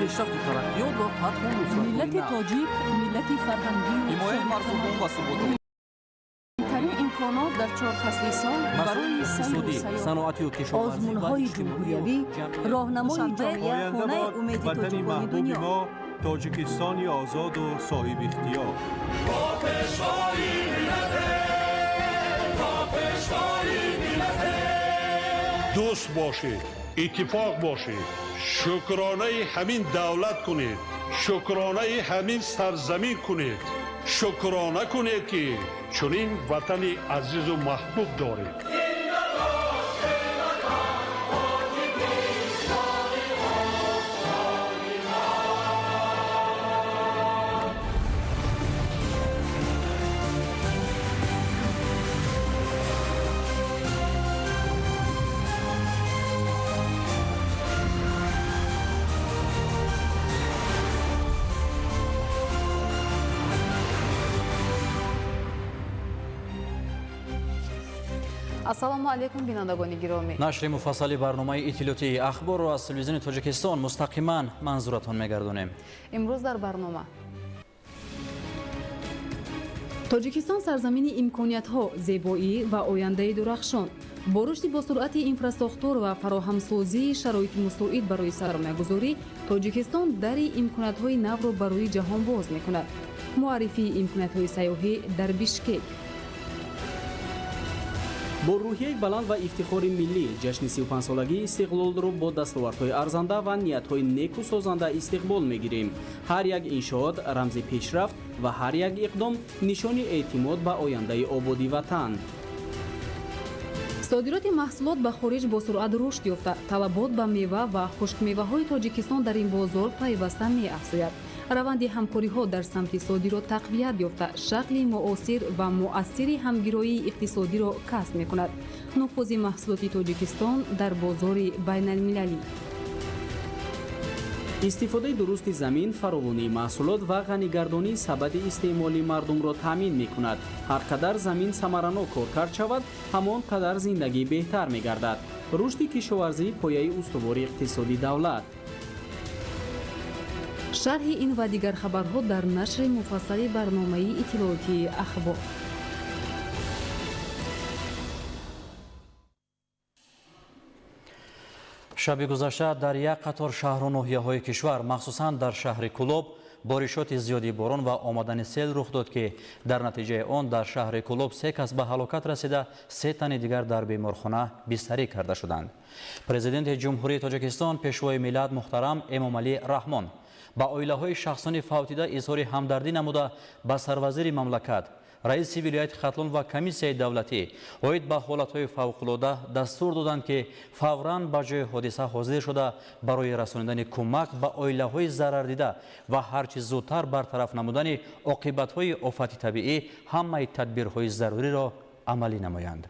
Пешрафту тараққиёт ва фатҳу нусратҳои Миллати нав. тоҷик миллати фарҳангию Ҳимояи марзубум ва суботи тарин имконот дар чор фасли сол масоили барои сайру иқтисодӣ, сайёҳат. саноатию кишоварзӣ ва Озмунҳои иҷтимоию ҷумҳуриявӣ, ҷамъиятӣ. роҳнамои Душанбе, ҷомеа, Оянда хонаи бод умеди ватани тоҷикони маҳбуби дунё. мо, Тоҷикистони озоду соҳибихтиёр. Дӯст бошед, иттифоқ бошед, шукронаи ҳамин давлат кунед, шукронаи ҳамин сарзамин кунед, шукрона кунед, ки чунин ватани азизу маҳбуб доред. Ассалому алайкум, бинандагони гиромӣ. Нашри муфассали барномаи иттилоотии Ахборро аз телевизиони Тоҷикистон мустақиман манзуратон мегардонем. Имрӯз дар барнома: Тоҷикистон сарзамини имкониятҳо, зебоӣ ва ояндаи дурахшон. Бо рушди босуръати инфрасохтор ва фароҳамсозии шароити мусоид барои сармоягузорӣ, Тоҷикистон дари имкониятҳои навро барои ҷаҳон боз мекунад. Муаррифии имкониятҳои сайёҳӣ дар Бишкек. Бо рӯҳияи баланд ва ифтихори миллӣ ҷашни 35-солагии истиқлолро бо дастовардҳои арзанда ва ниятҳои неку созанда истиқбол мегирем. Ҳар як иншоот рамзи пешрафт ва ҳар як иқдом нишони эътимод ба ояндаи ободи ватан. Содироти маҳсулот ба хориҷ бо суръат рушд ёфта, талабот ба мева ва хушкмеваҳои Тоҷикистон дар ин бозор пайваста меафзояд. Раванди ҳамкориҳо дар самти содирот тақвият ёфта, шакли муосир ва муассири ҳамгироии иқтисодиро касб мекунад. Нуфузи маҳсулоти Тоҷикистон дар бозори байналмилалӣ. Истифодаи дурусти замин фаровонии маҳсулот ва ғанигардонии сабади истеъмоли мардумро таъмин мекунад. Ҳар қадар замин самаранок коркард шавад, ҳамон қадар зиндагӣ беҳтар мегардад. Рушди кишоварзӣ пояи устувори иқтисоди давлат. Шарҳи ин ва дигар хабарҳо дар нашри муфассали барномаи иттилоотии Ахбор. Шаби гузашта дар як қатор шаҳру ноҳияҳои кишвар, махсусан дар шаҳри Кӯлоб, боришоти зиёди борон ва омадани сел рух дод, ки дар натиҷаи он дар шаҳри Кӯлоб се кас ба ҳалокат расида, се тани дигар дар беморхона бистарӣ карда шуданд. Президенти Ҷумҳурии Тоҷикистон, Пешвои миллат муҳтарам Эмомалӣ Раҳмон ба оилаҳои шахсони фавтида изҳори ҳамдардӣ намуда, ба сарвазири мамлакат, раиси вилояти Хатлон ва Комиссияи давлатӣ оид ба ҳолатҳои фавқулода дастур доданд, ки фавран ба ҷои ҳодиса ҳозир шуда, барои расонидани кӯмак ба оилаҳои зарардида ва ҳарчи зудтар бартараф намудани оқибатҳои офати табиӣ ҳамаи тадбирҳои заруриро амалӣ намоянд.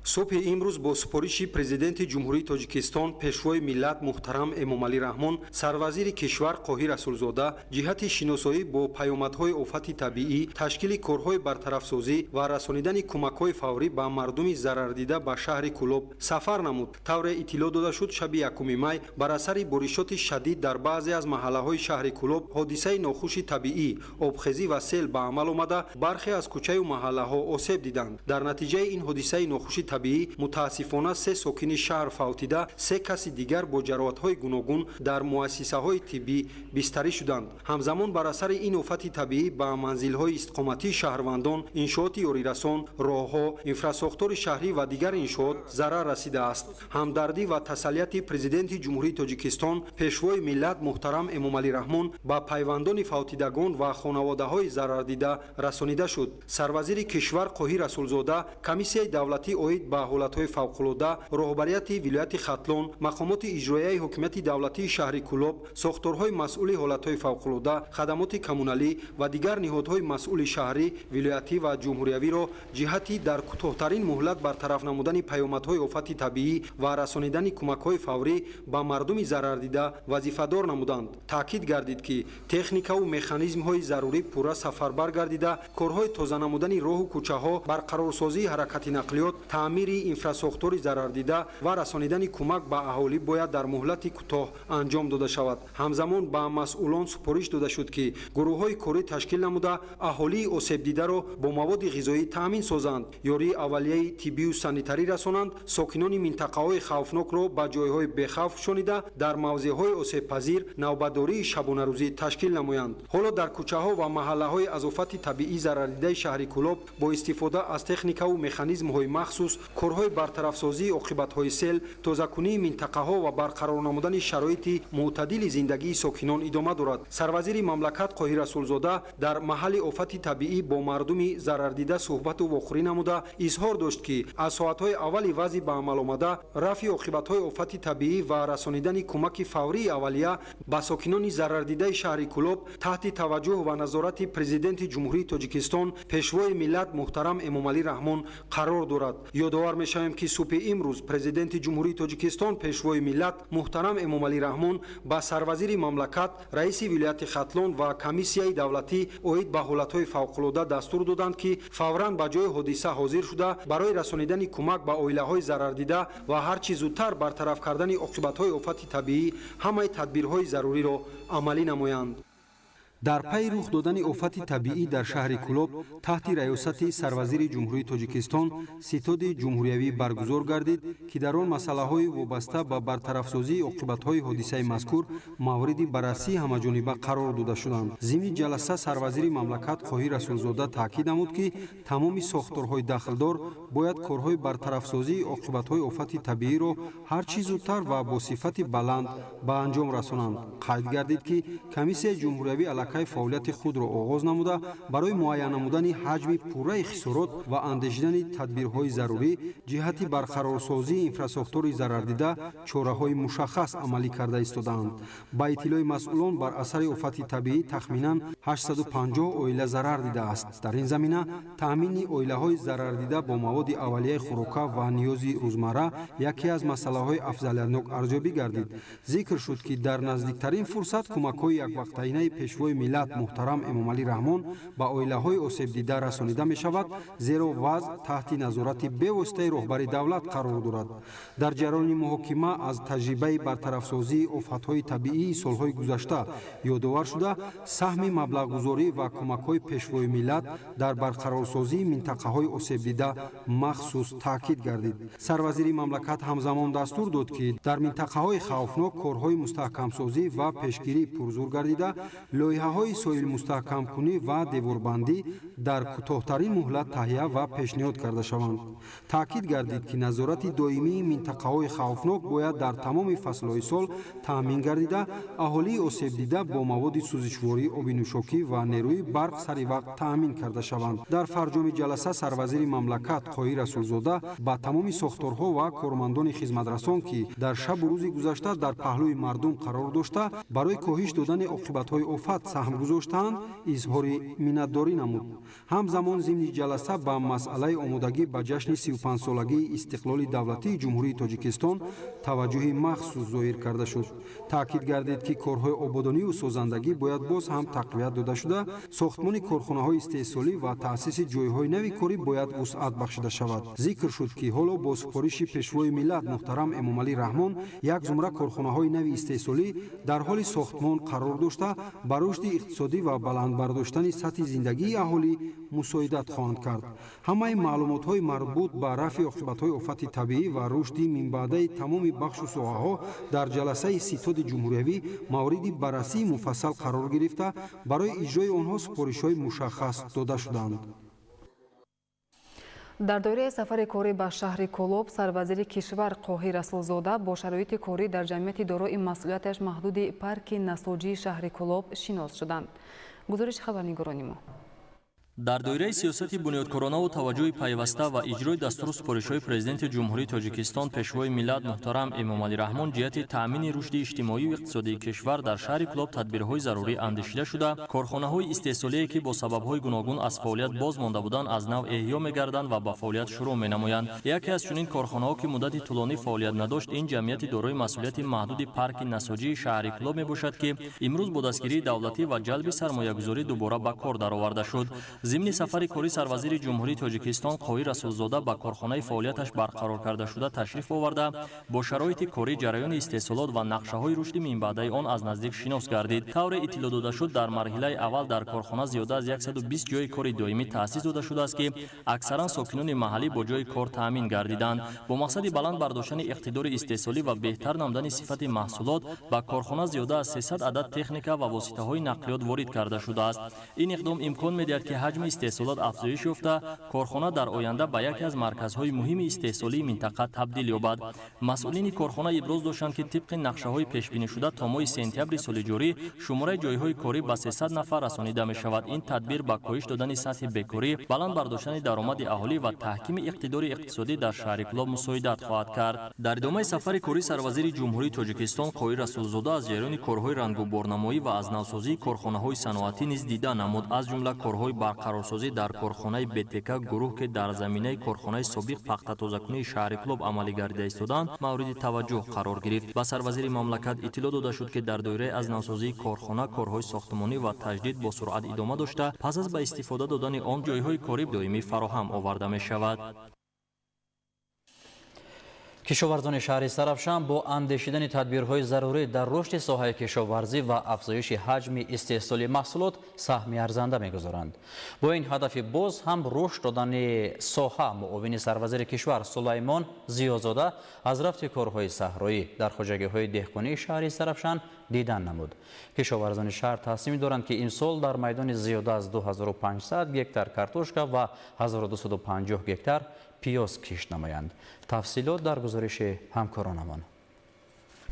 Субҳи имрӯз бо супориши Президенти Ҷумҳурии Тоҷикистон, Пешвои миллат муҳтарам Эмомалӣ Раҳмон, сарвазири кишвар Қоҳир Расулзода ҷиҳати шиносоӣ бо паёмадҳои офати табиӣ, ташкили корҳои бартарафсозӣ ва расонидани кӯмакҳои фаврӣ ба мардуми зарардида ба шаҳри Кӯлоб сафар намуд. Тавре иттилоъ дода шуд, шаби 1 май бар асари боришоти шадид дар баъзе аз маҳаллаҳои шаҳри Кӯлоб ҳодисаи нохуши табиӣ, обхезӣ ва сел ба амал омада, бархе аз кӯчаю маҳаллаҳо осеб диданд. Дар натиҷаи ин ҳодисаи нохуши табиӣ, мутаассифона, се сокини шаҳр фавтида, се каси дигар бо ҷароҳатҳои гуногун дар муассисаҳои тиббӣ бистарӣ шуданд. Ҳамзамон, бар асари ин офати табиӣ ба манзилҳои истиқоматии шаҳрвандон, иншооти ёрирасон, роҳҳо, инфрасохтори шаҳрӣ ва дигар иншоот зарар расидааст. Ҳамдардӣ ва тасаллияти Президенти Ҷумҳурии Тоҷикистон, Пешвои миллат муҳтарам Эмомалӣ Раҳмон ба пайвандони фавтидагон ва хонаводаҳои зарардида расонида шуд. Сарвазири кишвар Қоҳир Расулзода Комиссияи давлатӣ оид ба ҳолатҳои фавқулода, роҳбарияти вилояти Хатлон, мақомоти иҷроияи ҳокимияти давлатии шаҳри Кӯлоб, сохторҳои масъули ҳолатҳои фавқулода, хадамоти коммуналӣ ва дигар ниҳодҳои масъули шаҳрӣ, вилоятӣ ва ҷумҳуриявиро ҷиҳати дар кӯтоҳтарин муҳлат бартараф намудани паёмадҳои офати табиӣ ва расонидани кӯмакҳои фаврӣ ба мардуми зарардида вазифадор намуданд. Таъкид гардид, ки техникаву механизмҳои зарурӣ пурра сафарбар гардида, корҳои тоза намудани роҳу кӯчаҳо, барқарорсозии ҳаракати нақлиёт, таъмин Таъмири инфрасохтори зарардида ва расонидани кӯмак ба аҳолӣ бояд дар муҳлати кӯтоҳ анҷом дода шавад. Ҳамзамон ба масъулон супориш дода шуд, ки гурӯҳҳои корӣ ташкил намуда, аҳолии осебдидаро бо маводи ғизоӣ таъмин созанд, ёрии аввалияи тиббию санитарӣ расонанд, сокинони минтақаҳои хавфнокро ба ҷойҳои бехавф шонида, дар мавзеъҳои осебпазир навбатдории шабонарӯзӣ ташкил намоянд. Ҳоло дар кӯчаҳо ва маҳаллаҳои аз офати табиӣ зарардидаи шаҳри Кӯлоб бо истифода аз техникаву механизмҳои махсус корҳои бартарафсозии оқибатҳои сел, тозакунии минтақаҳо ва барқарор намудани шароити мӯътадили зиндагии сокинон идома дорад. Сарвазири мамлакат Қоҳир Расулзода дар маҳалли офати табиӣ бо мардуми зарардида суҳбату вохӯрӣ намуда, изҳор дошт, ки аз соатҳои аввали вазъи ба амал омада рафъи оқибатҳои офати табиӣ ва расонидани кӯмаки фаврии аввалия ба сокинони зарардидаи шаҳри Кӯлоб таҳти таваҷҷӯҳ ва назорати Президенти Ҷумҳурии Тоҷикистон, Пешвои миллат муҳтарам Эмомалӣ Раҳмон қарор дорад. Ёдовар мешавем, ки субҳи имрӯз Президенти Ҷумҳурии Тоҷикистон, Пешвои миллат муҳтарам Эмомалӣ Раҳмон ба сарвазири мамлакат, раиси вилояти Хатлон ва комиссияи давлатӣ оид ба ҳолатҳои фавқулода дастур доданд, ки фавран ба ҷои ҳодиса ҳозир шуда, барои расонидани кӯмак ба оилаҳои зарардида ва ҳарчи зудтар бартараф кардани оқибатҳои офати табиӣ ҳамаи тадбирҳои заруриро амалӣ намоянд. Дар пайи рух додани офати табиӣ дар шаҳри Кӯлоб таҳти раёсати сарвазири Ҷумҳурии Тоҷикистон ситоди ҷумҳуриявӣ баргузор гардид, ки дар он масъалаҳои вобаста ба бартарафсозии оқибатҳои ҳодисаи мазкур мавриди баррасии ҳамаҷониба қарор дода шуданд. Зимни ҷаласа сарвазири мамлакат Қоҳир Расулзода таъкид намуд, ки тамоми сохторҳои дахлдор бояд корҳои бартарафсозии оқибатҳои офати табииро ҳар чӣ зудтар ва бо сифати баланд ба анҷом расонанд. Қайд гардид, ки комиссияи ҷумҳуриявӣ аллакай фаъолияти худро оғоз намуда, барои муайян намудани ҳаҷми пурраи хисорот ва андешидани тадбирҳои зарурӣ ҷиҳати барқарорсозии инфрасохтори зарардида чораҳои мушаххас амалӣ карда истодаанд. Ба иттилои масъулон, бар асари офати табиӣ тахминан 850 оила зарар дидааст. Дар ин замина таъмини оилаҳои зарардида бо маводи аввалияи хӯрока ва ниёзи рӯзмарра яке аз масъалаҳои афзалиятнок арзёбӣ гардид. Зикр шуд, ки дар наздиктарин фурсат кӯмакҳои яквақтаинаи Пешвои миллат муҳтарам Эмомалӣ Раҳмон ба оилаҳои осебдида расонида мешавад, зеро вазъ таҳти назорати бевоситаи роҳбари давлат қарор дорад. Дар ҷараёни муҳокима аз таҷрибаи бартарафсозии офатҳои табиии солҳои гузашта ёдовар шуда, саҳми маблағгузорӣ ва кӯмакҳои Пешвои миллат дар барқарорсозии минтақаҳои осебдида махсус таъкид гардид. Сарвазири мамлакат ҳамзамон дастур дод, ки дар минтақаҳои хавфнок корҳои мустаҳкамсозӣ ва пешгирӣ пурзур гардида, лоиҳаҳои соҳилмустаҳкамкунӣ ва деворбандӣ дар кӯтоҳтарин муҳлат таҳия ва пешниҳод карда шаванд. Таъкид гардид, ки назорати доимии минтақаҳои хавфнок бояд дар тамоми фаслҳои сол таъмин гардида, аҳолии осебдида бо маводи сӯзишворӣ, оби нӯшокӣ ва нерӯи барқ сари вақт таъмин карда шаванд. Дар фарҷоми ҷаласа сарвазири мамлакат Қоҳир Расулзода ба тамоми сохторҳо ва кормандони хизматрасон, ки дар шабу рӯзи гузашта дар паҳлӯи мардум қарор дошта, барои коҳиш додани оқибатҳои офат саҳм гузоштаанд, изҳори миннатдорӣ намуд. Ҳамзамон зимни ҷаласа ба масъалаи омодагӣ ба ҷашни 35-солагии истиқлоли давлатии Ҷумҳурии Тоҷикистон таваҷҷӯҳи махсус зоҳир карда шуд. Таъкид гардид, ки корҳои ободонию созандагӣ бояд боз ҳам тақвият дода шуда, сохтмони корхонаҳои истеҳсолӣ ва таъсиси ҷойҳои нави корӣ бояд вусъат бахшида шавад. Зикр шуд, ки ҳоло бо супориши Пешвои миллат муҳтарам Эмомалӣ Раҳмон як зумра корхонаҳои нави истеҳсолӣ дар ҳоли сохтмон қарор дошта, ба рушди иқтисодӣ ва баланд бардоштани сатҳи зиндагии аҳолӣ мусоидат хоҳанд кард. Ҳамаи маълумотҳои марбут ба рафъи оқибатҳои офати табиӣ ва рушди минбаъдаи тамоми бахшу соҳаҳо дар ҷаласаи ситоди ҷумҳуриявӣ мавриди баррасии муфассал қарор гирифта, барои иҷрои онҳо супоришҳои мушаххас дода шуданд. Дар доираи сафари корӣ ба шаҳри Кӯлоб сарвазири кишвар Қоҳир Расулзода бо шароити корӣ дар ҷамъияти дорои масъулияташ маҳдуди парки насоҷии шаҳри Кӯлоб шинос шуданд. Гузориши хабарнигорони мо. Дар доираи сиёсати бунёдкоронаву таваҷҷӯҳи пайваста ва иҷрои дастуру супоришҳои Президенти Ҷумҳурии Тоҷикистон, Пешвои миллат муҳтарам Эмомалӣ Раҳмон ҷиҳати таъмини рушди иҷтимоию иқтисодии кишвар дар шаҳри Кӯлоб тадбирҳои зарурӣ андешида шуда, корхонаҳои истеҳсолие, ки бо сабабҳои гуногун аз фаъолият боз монда буданд, аз нав эҳё мегарданд ва ба фаъолият шурӯъ менамоянд. Яке аз чунин корхонаҳо, ки муддати тӯлонӣ фаъолият надошт, ин ҷамъияти дорои масъулияти маҳдуди парки насоҷии шаҳри Кӯлоб мебошад, ки имрӯз бо дастгирии давлатӣ ва ҷалби сармоягузорӣ дубора ба кор дароварда шуд. Зимни сафари корӣ сарвазири Ҷумҳурии Тоҷикистон Қоҳир Расулзода ба корхонаи фаъолияташ барқарор карда шуда ташриф оварда, бо шароити корӣ, ҷараёни истеҳсолот ва нақшаҳои рушди минбаъдаи он аз наздик шинос гардид. Тавре иттилоъ дода шуд, дар марҳилаи аввал дар корхона зиёда аз 120 ҷойи кори доимӣ таъсис дода шудааст, ки аксаран сокинони маҳаллӣ бо ҷойи кор таъмин гардиданд. Бо мақсади баланд бардоштани иқтидори истеҳсолӣ ва беҳтар намудани сифати маҳсулот ба корхона зиёда аз 300 адад техника ва воситаҳои нақлиёт ворид карда шудааст. Ин иқдом имкон медиҳад, ки ҳаҷми истеҳсолот афзоиш ёфта, корхона дар оянда ба яке аз марказҳои муҳими истеҳсолии минтақа табдил ёбад. Масъулини корхона иброз доштанд, ки тибқи нақшаҳои пешбинишуда то моҳи сентябри соли ҷорӣ шумораи ҷойҳои корӣ ба 300 нафар расонида мешавад. Ин тадбир ба коҳиш додани сатҳи бекорӣ, баланд бардоштани даромади аҳолӣ ва таҳкими иқтидори иқтисодӣ дар шаҳри Кӯлоб мусоидат хоҳад кард. Дар идомаи сафари корӣ сарвазири Ҷумҳурии Тоҷикистон Қоҳир Расулзода аз ҷараёни корҳои рангуборнамоӣ ва аз навсозии корхонаҳои саноатӣ низ дида намуд. Аз ҷумла корҳои барқарорсозӣ дар корхонаи БТК гурӯҳ, ки дар заминаи корхонаи собиқ пахтатозакунии шаҳри Кӯлоб амалӣ гардида истоданд, мавриди таваҷҷӯҳ қарор гирифт. Ба сарвазири мамлакат иттилоъ дода шуд, ки дар доираи аз навсозии корхона корҳои сохтмонӣ ва таҷдид бо суръат идома дошта, пас аз ба истифода додани он ҷойҳои корӣ доимӣ фароҳам оварда мешавад. Кишоварзони шаҳри Сарафшан бо андешидани тадбирҳои зарурӣ дар рушди соҳаи кишоварзӣ ва афзоиши ҳаҷми истеҳсоли маҳсулот саҳми арзанда мегузоранд. Бо ин ҳадафи боз ҳам рушд додани соҳа муовини сарвазири кишвар Сулаймон Зиёзода аз рафти корҳои саҳроӣ дар хоҷагиҳои деҳқонии шаҳри Сарафшан дидан намуд. Кишоварзони шаҳр тасмим доранд, ки имсол дар майдони зиёда аз 2500 гектар картошка ва 1250 гектар пиёз кишт намоянд. Тафсилот дар гузориши ҳамкоронамон.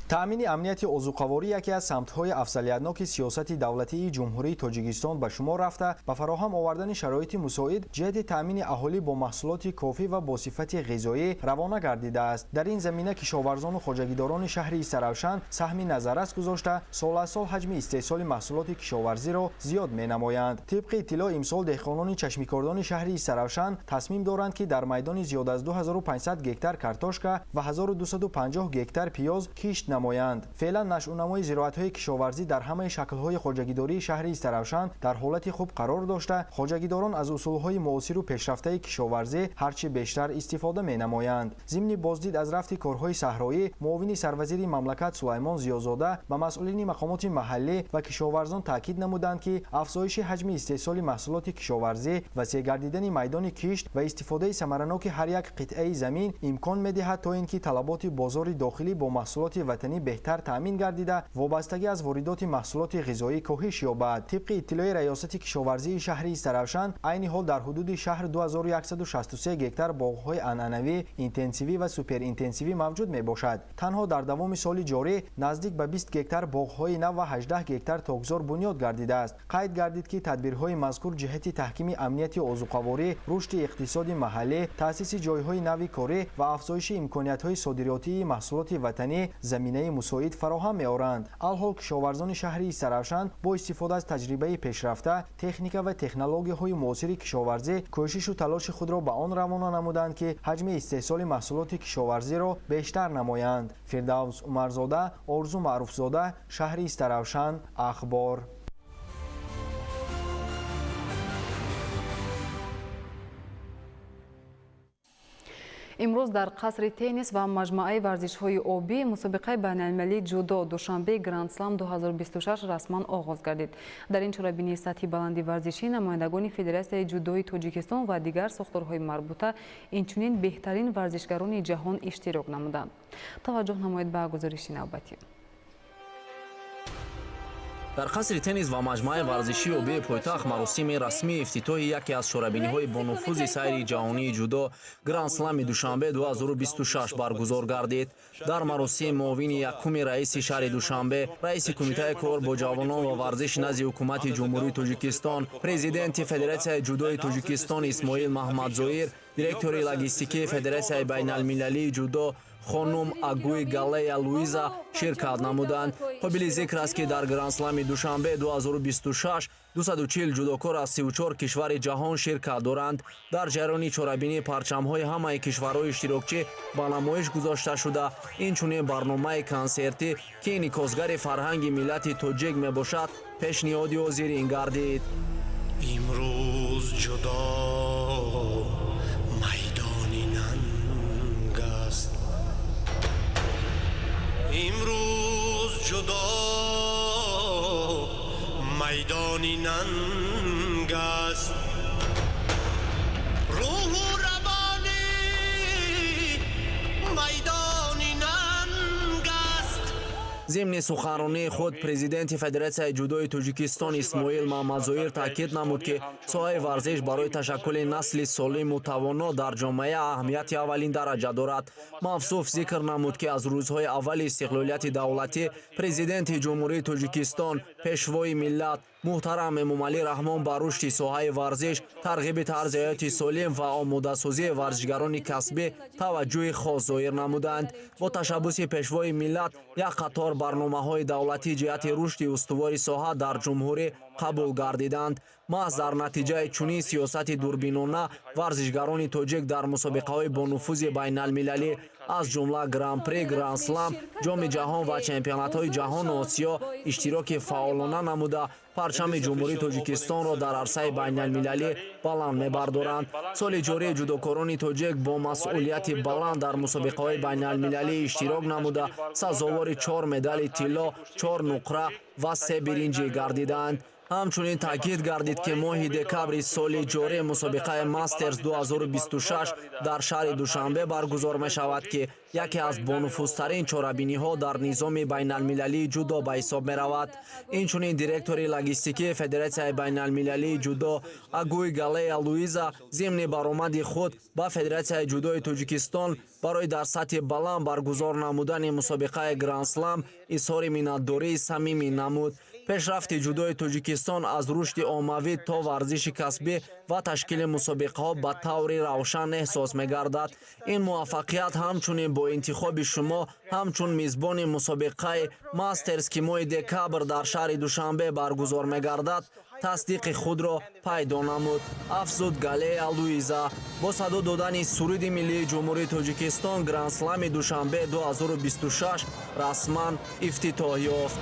Таъмини амнияти озуқаворӣ яке аз самтҳои афзалиятноки сиёсати давлатии Ҷумҳурии Тоҷикистон ба шумор рафта, ба фароҳам овардани шароити мусоид ҷиҳати таъмини аҳолӣ бо маҳсулоти кофӣ ва бо сифати ғизоӣ равона гардидааст. Дар ин замина кишоварзону хоҷагидорони шаҳри Истаравшан саҳми назаррас гузошта, сол аз сол ҳаҷми истеҳсоли маҳсулоти кишоварзиро зиёд менамоянд. Тибқи иттилоъ, имсол деҳқонони чашмикордони шаҳри Истаравшан тасмим доранд, ки дар майдони зиёд аз 2500 гектар картошка ва 1250 гектар пиёз кишт намоянд. Феълан нашъунамои зироатҳои кишоварзӣ дар ҳамаи шаклҳои хоҷагидории шаҳри Истаравшан дар ҳолати хуб қарор дошта, хоҷагидорон аз усулҳои муосиру пешрафтаи кишоварзӣ ҳарчи бештар истифода менамоянд. Зимни боздид аз рафти корҳои саҳроӣ муовини сарвазири мамлакат Сулаймон Зиёзода ба масъулини мақомоти маҳаллӣ ва кишоварзон таъкид намуданд, ки афзоиши ҳаҷми истеҳсоли маҳсулоти кишоварзӣ, васеъ гардидани майдони кишт ва истифодаи самараноки ҳар як қитъаи замин имкон медиҳад, то ин ки талаботи бозори дохилӣ бо маҳсулоти ватанӣ беҳтар таъмин гардида, вобастагӣ аз воридоти маҳсулоти ғизоӣ коҳиш ёбад. Тибқи иттилои Раёсати кишоварзии шаҳри Истаравшан, айни ҳол дар ҳудуди шаҳр 2163 гектар боғҳои анъанавӣ, интенсивӣ ва суперинтенсивӣ мавҷуд мебошад. Танҳо дар давоми соли ҷорӣ наздик ба 20 гектар боғҳои нав ва 18 гектар токзор бунёд гардидааст. Қайд гардид, ки тадбирҳои мазкур ҷиҳати таҳкими амнияти озуқаворӣ, рушди иқтисоди маҳаллӣ, таъсиси ҷойҳои нави корӣ ва афзоиши имкониятҳои содиротии маҳсулоти ватанӣ заминаи мусоид фароҳам меоранд. Алҳол кишоварзони шаҳри Истаравшан бо истифода аз таҷрибаи пешрафта, техника ва технологияҳои муосири кишоварзӣ кӯшишу талоши худро ба он равона намуданд, ки ҳаҷми истеҳсоли маҳсулоти кишоварзиро бештар намоянд. Фирдавс Умарзода, Орзу Маъруфзода, шаҳри Истаравшан, Ахбор. Имрӯз дар қасри теннис ва маҷмӯаи варзишҳои обӣ мусобиқаи байналмилалии ҷудо Душанбе Гранд-слам 2026 расман оғоз гардид. Дар ин чорабинии сатҳи баланди варзишӣ намояндагони Федератсияи ҷудои Тоҷикистон ва дигар сохторҳои марбута, инчунин беҳтарин варзишгарони ҷаҳон иштирок намуданд. Таваҷҷӯҳ намоед ба гузориши навбатӣ. Дар қасри теннис ва маҷмӯаи варзишии обии пойтахт маросими расмии ифтитоҳи яке аз чорабиниҳои бонуфузи сайри ҷаҳонии ҷудо Гранд-слами Душанбе 2026 баргузор гардид. Дар маросим муовини якуми раиси шаҳри Душанбе, раиси кумитаи кор бо ҷавонон ва варзиш назди ҳукумати Ҷумҳурии Тоҷикистон, президенти Федератсияи ҷудои Тоҷикистон Исмоил Маҳмадзоир, директори логистикии Федератсияи байналмилалии ҷудо хонум Агуи Галея Луиза ширкат намуданд. Қобили зикр аст, ки дар Гранд-слами Душанбе 2026 240 ҷудокор аз 34 кишвари ҷаҳон ширкат доранд. Дар ҷараёни чорабинӣ парчамҳои ҳамаи кишварҳои иштирокчӣ ба намоиш гузошта шуда, инчунин барномаи консертӣ, ки инъикосгари фарҳанги миллати тоҷик мебошад, пешниҳоди ҳозирин гардид. Имрӯз ҷудо майдони нанг аст. Имрӯз ҷудо майдони нанг аст. Рӯҳу равонӣ майдони нанг аст. Зимни суханронии худ президенти Федератсияи ҷудои Тоҷикистон Исмоил Маҳмадзоир таъкид намуд, ки соҳаи варзиш барои ташаккули насли солиму тавоно дар ҷомеа аҳамияти аввалин дараҷа дорад. Мавсуф зикр намуд, ки аз рӯзҳои аввали истиқлолияти давлатӣ президенти Ҷумҳурии Тоҷикистон, пешвои миллат муҳтарам Эмомалӣ Раҳмон ба рушди соҳаи варзиш, тарғиби тарзи ҳаёти солим ва омодасозии варзишгарони касбӣ таваҷҷӯҳи хос зоҳир намуданд. Бо ташаббуси пешвои миллат як қатор барномаҳои давлатӣ ҷиҳати рушди устувори соҳа дар ҷумҳурӣ қабул гардиданд. Маҳз дар натиҷаи чунин сиёсати дурбинона варзишгарони тоҷик дар мусобиқаҳои бонуфузи байналмилалӣ, аз ҷумла Гран-при, Гранд-слам, Ҷоми ҷаҳон ва чемпионатҳои ҷаҳону Осиё иштироки фаъолона намуда, парчами Ҷумҳурии Тоҷикистонро дар арсаи байналмилалӣ баланд мебардоранд. Соли ҷорӣ ҷудокорони тоҷик бо масъулияти баланд дар мусобиқаҳои байналмилалӣ иштирок намуда, сазовори 4 медали тилло, 4 нуқра ва 3 биринҷӣ гардиданд. Ҳамчунин таъкид гардид, ки моҳи декабри соли ҷорӣ мусобиқаи Мастерс 2026 дар шаҳри Душанбе баргузор мешавад, ки яке аз бонуфузтарин чорабиниҳо дар низоми байналмилалии ҷудо ба ҳисоб меравад. Инчунин директори логистикии Федератсияи байналмилалии ҷудо Агуй Галея Луиза зимни баромади худ ба Федератсияи ҷудои Тоҷикистон барои дар сатҳи баланд баргузор намудани мусобиқаи Гранд-слам изҳори миннатдории самимӣ намуд. Пешрафти ҷудои Тоҷикистон аз рушди оммавӣ то варзиши касбӣ ва ташкили мусобиқаҳо ба таври равшан эҳсос мегардад. Ин муваффақият ҳамчунин бо интихоби шумо ҳамчун мизбони мусобиқаи Мастерс, ки моҳи декабр дар шаҳри Душанбе баргузор мегардад, тасдиқи худро пайдо намуд, афзуд Галея Луиза. Бо садо додани суруди миллии Ҷумҳурии Тоҷикистон Гранд-слами Душанбе 2026 расман ифтитоҳ ёфт.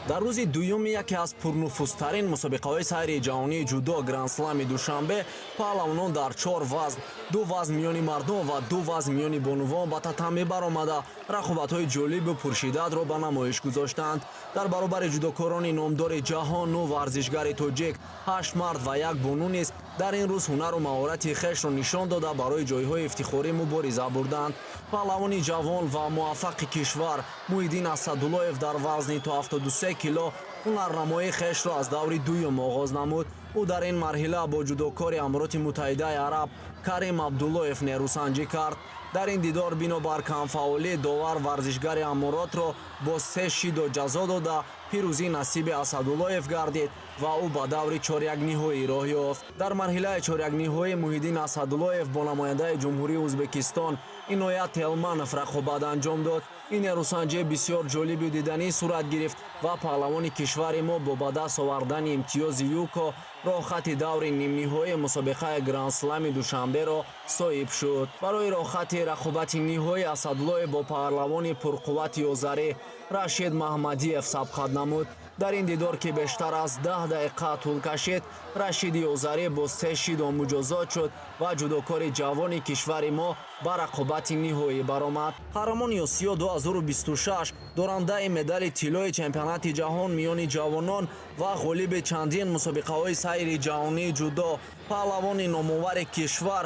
Дар рӯзи дуюми яке аз пурнуфузтарин мусобиқаҳои сайри ҷаҳонии ҷудо Гранд-слами Душанбе паҳлавонон дар 4 вазн, 2 вазн миёни мардон ва 2 вазн миёни бонувон ба татами баромада, рақобатҳои ҷолибу пуршиддатро ба намоиш гузоштанд. Дар баробари ҷудокорони номдори ҷаҳон 9 варзишгари тоҷик, 8 мард ва 1 бону низ дар ин рӯз ҳунару маҳорати хешро нишон дода, барои ҷойҳои ифтихорӣ мубориза бурданд. Паҳлавони ҷавон ва муваффақи кишвар Муҳиддин Асадуллоев дар вазни то 73 кило ҳунарнамоии хешро аз даври дуюм оғоз намуд. Ӯ дар ин марҳила бо ҷудокори Амороти Муттаҳидаи Араб Карим Абдуллоев нерӯсанҷӣ кард. Дар ин дидор бинобар камфаъолӣ довар варзишгари Аморотро бо 3 шидо ҷазо дода, пирӯзӣ насиби Асадуллоев гардид ва ӯ ба даври чорякниҳоӣ роҳ ёфт. Дар марҳилаи чорякниҳоӣ Муҳиддин Асадуллоев бо намояндаи Ҷумҳурии Ӯзбекистон Иноят Телманов рақобат анҷом дод. Ин нерӯсанҷӣ бисёр ҷолибу диданӣ сурат гирифт ва паҳлавони кишвари мо бо ба даст овардани имтиёзи юко роҳхати даври нимниҳоии мусобиқаи Гранд-слами Душанберо соҳиб шуд. Барои роҳхати рақобати ниҳоӣ Асадуллоев бо паҳлавони пурқуввати озарӣ Рашид Маҳмадиев сабқат намуд. Дар ин дидор, ки бештар аз 10 дақиқа тӯл кашид, Рашиди Озарӣ бо 3 шидо муҷозот шуд ва ҷудокори ҷавони кишвари мо ба рақобати ниҳоӣ баромад. Қаҳрамони Осиё 2026, дорандаи медали тиллои чемпионати ҷаҳон миёни ҷавонон ва ғолиби чандин мусобиқаҳои сайри ҷаҳонии ҷудо, паҳлавони номовари кишвар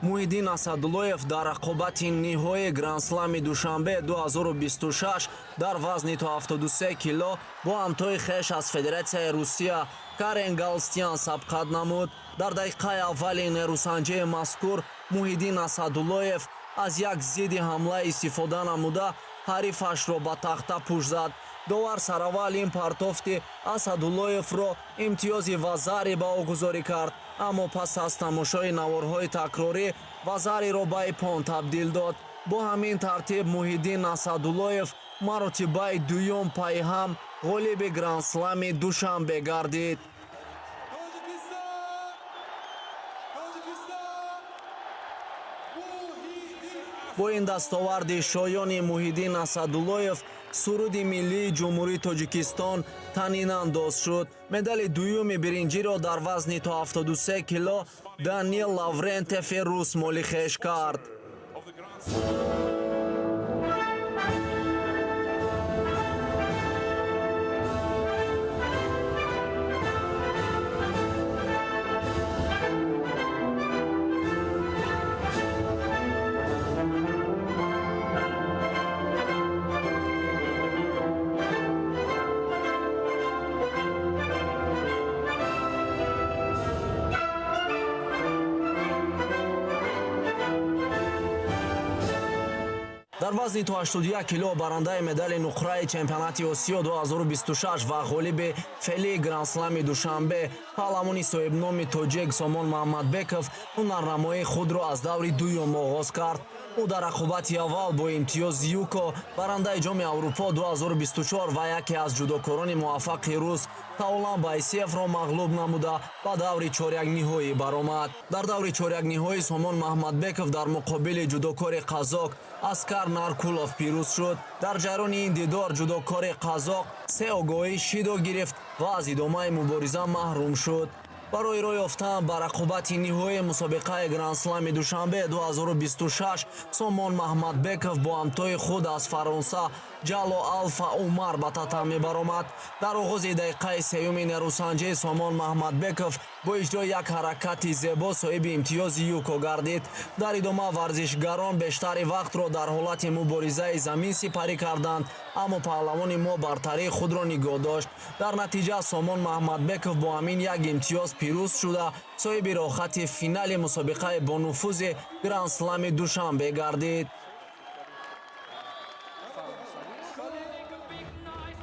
Муҳиддин Асадуллоев дар рақобати ниҳоии Гранд-слами Душанбе 2026 дар вазни то 73 кило бо ҳамтои хеш аз Федератсияи Русия Карен Галстян сабқат намуд. Дар дақиқаи аввали нерӯсанҷии мазкур Муҳиддин Асадуллоев аз як зидди ҳамла истифода намуда ҳарифашро ба тахта пӯш зад. Довар сараввал ин партофти Асадуллоевро имтиёзи вазари ба ӯ гузорӣ кард, аммо пас аз тамошои наворҳои такрорӣ вазариро ба ипон табдил дод. Бо ҳамин тартиб Муҳиддин Асадуллоев маротибаи дуюм пайҳам ғолиби Гранд-слами Душанбе гардид. Бо ин дастоварди шоёни Муҳиддин Асадуллоев суруди миллии Ҷумҳурии Тоҷикистон танинандоз шуд. Медали дуюми биринҷиро дар вазни то 73 кило Даниил Лаврентьеви рус моли хеш кард. Дар вазни то 81 кило барандаи медали нуқраи чемпионати Осиё 2026 ва ғолиби феълии Гранд-слами Душанбе паҳлавони соҳибноми тоҷик Сомон Маҳмадбеков ҳунарнамоии худро аз даври дуюм оғоз кард. Ӯ дар рақобати аввал бо имтиёз юко барандаи Ҷоми Аврупо 2024 ва яке аз ҷудокорони муваффақи рус Таолан Байсиевро мағлуб намуда ба даври чорякниҳоӣ баромад. Дар даври чорякниҳоӣ Сомон Маҳмадбеков дар муқобили ҷудокори қазоқ Аскар Наркулов пирӯз шуд. Дар ҷараёни ин дидор ҷудокори қазоқ се огоҳӣ шидо гирифт ва аз идомаи мубориза маҳрум шуд. Барои роҳ ёфтан ба рақобати ниҳоии мусобиқаи Гранд-слами Душанбе 2026 Сомон Маҳмадбеков бо ҳамтои худ аз Фаронса Ҷало Алфа Умар ба татами баромад. Дар оғози дақиқаи сеюми нерӯсанҷӣ Сомон Маҳмадбеков бо иҷрои як ҳаракати зебо соҳиби имтиёзи юко гардид. Дар идома варзишгарон бештари вақтро дар ҳолати муборизаи замин сипарӣ карданд, аммо паҳлавони мо бартарии худро нигоҳ дошт. Дар натиҷа Сомон Маҳмадбеков бо ҳамин як имтиёз пирӯз шуда соҳиби роҳхати финали мусобиқаи бонуфузи Гранд-слами Душанбе гардид.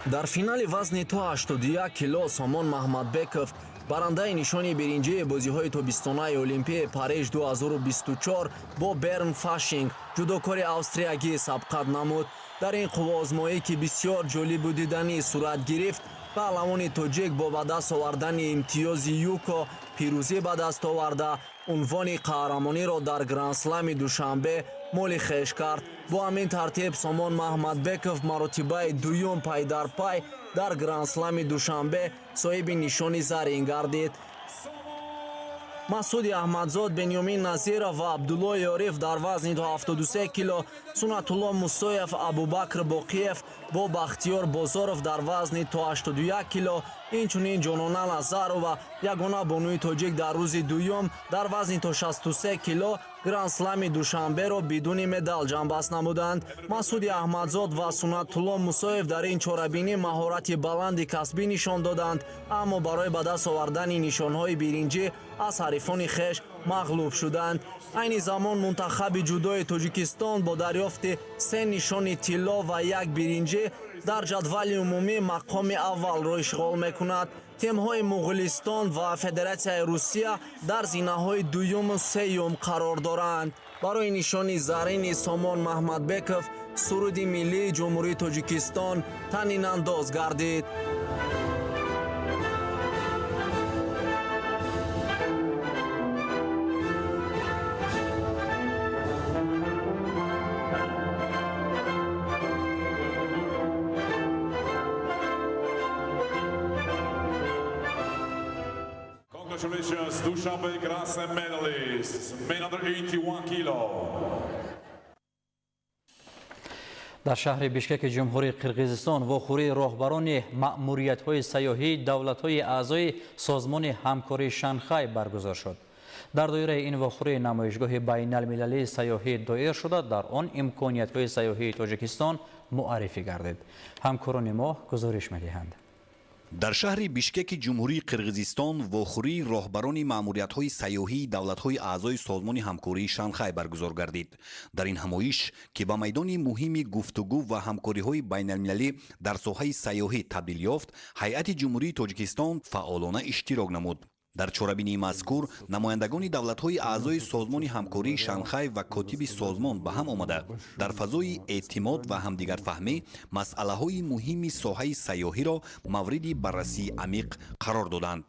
Дар финали вазни то 81 кило Сомон Маҳмадбеков барандаи нишони биринҷии бозиҳои тобистонаи Олимпии Париж 2024 бо Берн Фашинг ҷудокори австриягӣ сабқат намуд. Дар ин қувваозмоӣ, ки бисёр ҷолибу диданӣ сурат гирифт, паҳлавони тоҷик бо ба даст овардани имтиёзи юко пирӯзӣ ба даст оварда унвони қаҳрамониро дар Гранд-слами Душанбе моли хеш кард. Бо ҳамин тартиб Сомон Маҳмадбеков маротибаи дуюм пай дар пай дар Гранд-слами Душанбе соҳиби нишони зарин гардид. Масуди Аҳмадзод, Бенёмин Назиров ва Абдулло Ёриф дар вазни то 73 кило, Сунатулло Мусоев, Абубакр Боқиев бо Бахтиёр Бозоров дар вазни то 81 кило, инчунин Ҷонона Назарова, ягона бонуи тоҷик дар рӯзи дуюм дар вазни то 63 кило Гранд-слами Душанберо бидуни медал ҷамъбаст намуданд. Масуди Аҳмадзод ва Сунатулло Мусоев дар ин чорабинӣ маҳорати баланди касбӣ нишон доданд, аммо барои ба даст овардани нишонҳои биринҷӣ аз ҳарифони хеш мағлуб шуданд. Айни замон мунтахаби ҷудои Тоҷикистон бо дарёфти се нишони тилло ва як биринҷӣ дар ҷадвали умумӣ мақоми аввалро ишғол мекунад. Тимҳои Муғулистон ва Федератсияи Русия дар зинаҳои дуюму сеюм қарор доранд. Барои нишони зарини Сомон Маҳмадбеков суруди миллии Ҷумҳурии Тоҷикистон танинандоз гардид. Congratulations, Dushanbe Grand Slam medalists, men under 81 kilo. Дар шаҳри Бишкеки Ҷумҳурии Қирғизистон вохӯрии роҳбарони маъмуриятҳои сайёҳии давлатҳои аъзои созмони ҳамкории Шанхай баргузор шуд. Дар доираи ин вохӯрӣ намоишгоҳи байналмилалии сайёҳӣ доир шуда, дар он имкониятҳои сайёҳии Тоҷикистон муаррифӣ гардид. Ҳамкорони мо гузориш медиҳанд. Дар шаҳри Бишкеки Ҷумҳурии Қирғизистон вохӯрии роҳбарони маъмуриятҳои сайёҳии давлатҳои аъзои Созмони ҳамкории Шанхай баргузор гардид. Дар ин ҳамоиш, ки ба майдони муҳими гуфтугӯ ва ҳамкориҳои байналмилалӣ дар соҳаи сайёҳӣ табдил ёфт, ҳайати Ҷумҳурии Тоҷикистон фаъолона иштирок намуд. Дар чорабинии мазкур намояндагони давлатҳои аъзои Созмони ҳамкории Шанхай ва котиби созмон ба ҳам омада, дар фазои эътимод ва ҳамдигарфаҳмӣ масъалаҳои муҳими соҳаи сайёҳиро мавриди баррасии амиқ қарор доданд.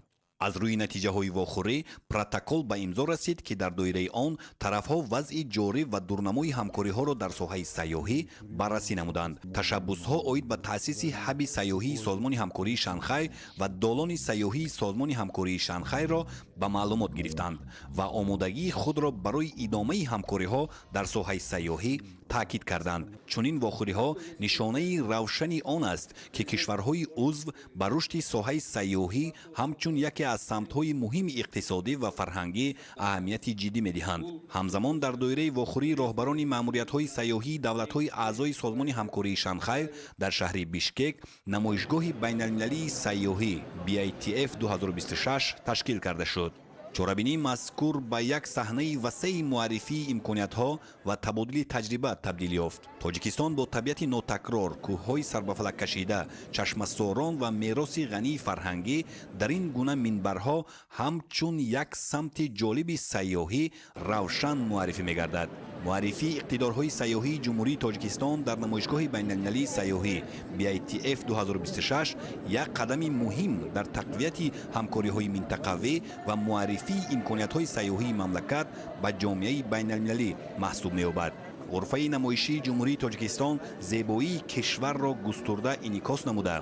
Аз рӯи натиҷаҳои вохӯрӣ протокол ба имзо расид, ки дар доираи он тарафҳо вазъи ҷорӣ ва дурнамои ҳамкориҳоро дар соҳаи сайёҳӣ баррасӣ намуданд. Ташаббусҳо оид ба таъсиси ҳаби сайёҳии Созмони ҳамкории Шанхай ва долони сайёҳии Созмони ҳамкории Шанхайро ба маълумот гирифтанд ва омодагии худро барои идомаи ҳамкориҳо дар соҳаи сайёҳӣ таъкид карданд. Чунин вохӯриҳо нишонаи равшани он аст, ки кишварҳои узв ба рушди соҳаи сайёҳӣ ҳамчун яке аз самтҳои муҳими иқтисодӣ ва фарҳангӣ аҳамияти ҷиддӣ медиҳанд. Ҳамзамон, дар доираи вохӯрии роҳбарони маъмуриятҳои сайёҳии давлатҳои аъзои Созмони ҳамкории Шанхай дар шаҳри Бишкек намоишгоҳи байналмилалии сайёҳӣ BITF 2026 ташкил карда шуд. Чорабинии мазкур ба як саҳнаи васеи муаррифии имкониятҳо ва табодули таҷриба табдил ёфт. Тоҷикистон бо табиати нотакрор, кӯҳҳои сарбафалаккашида, чашмасорон ва мероси ғании фарҳангӣ дар ин гуна минбарҳо ҳамчун як самти ҷолиби сайёҳӣ равшан муаррифӣ мегардад. Муаррифии иқтидорҳои сайёҳии Ҷумҳурии Тоҷикистон дар намоишгоҳи байналмилалии сайёҳӣ BITF 2026 як қадами муҳим дар тақвияти ҳамкориҳои минтақавӣ ва муаррифии имкониятҳои сайёҳии мамлакат ба ҷомеаи байналмилалӣ маҳсуб меёбад. Ғурфаи намоишии Ҷумҳурии Тоҷикистон зебоии кишварро густурда инъикос намуда,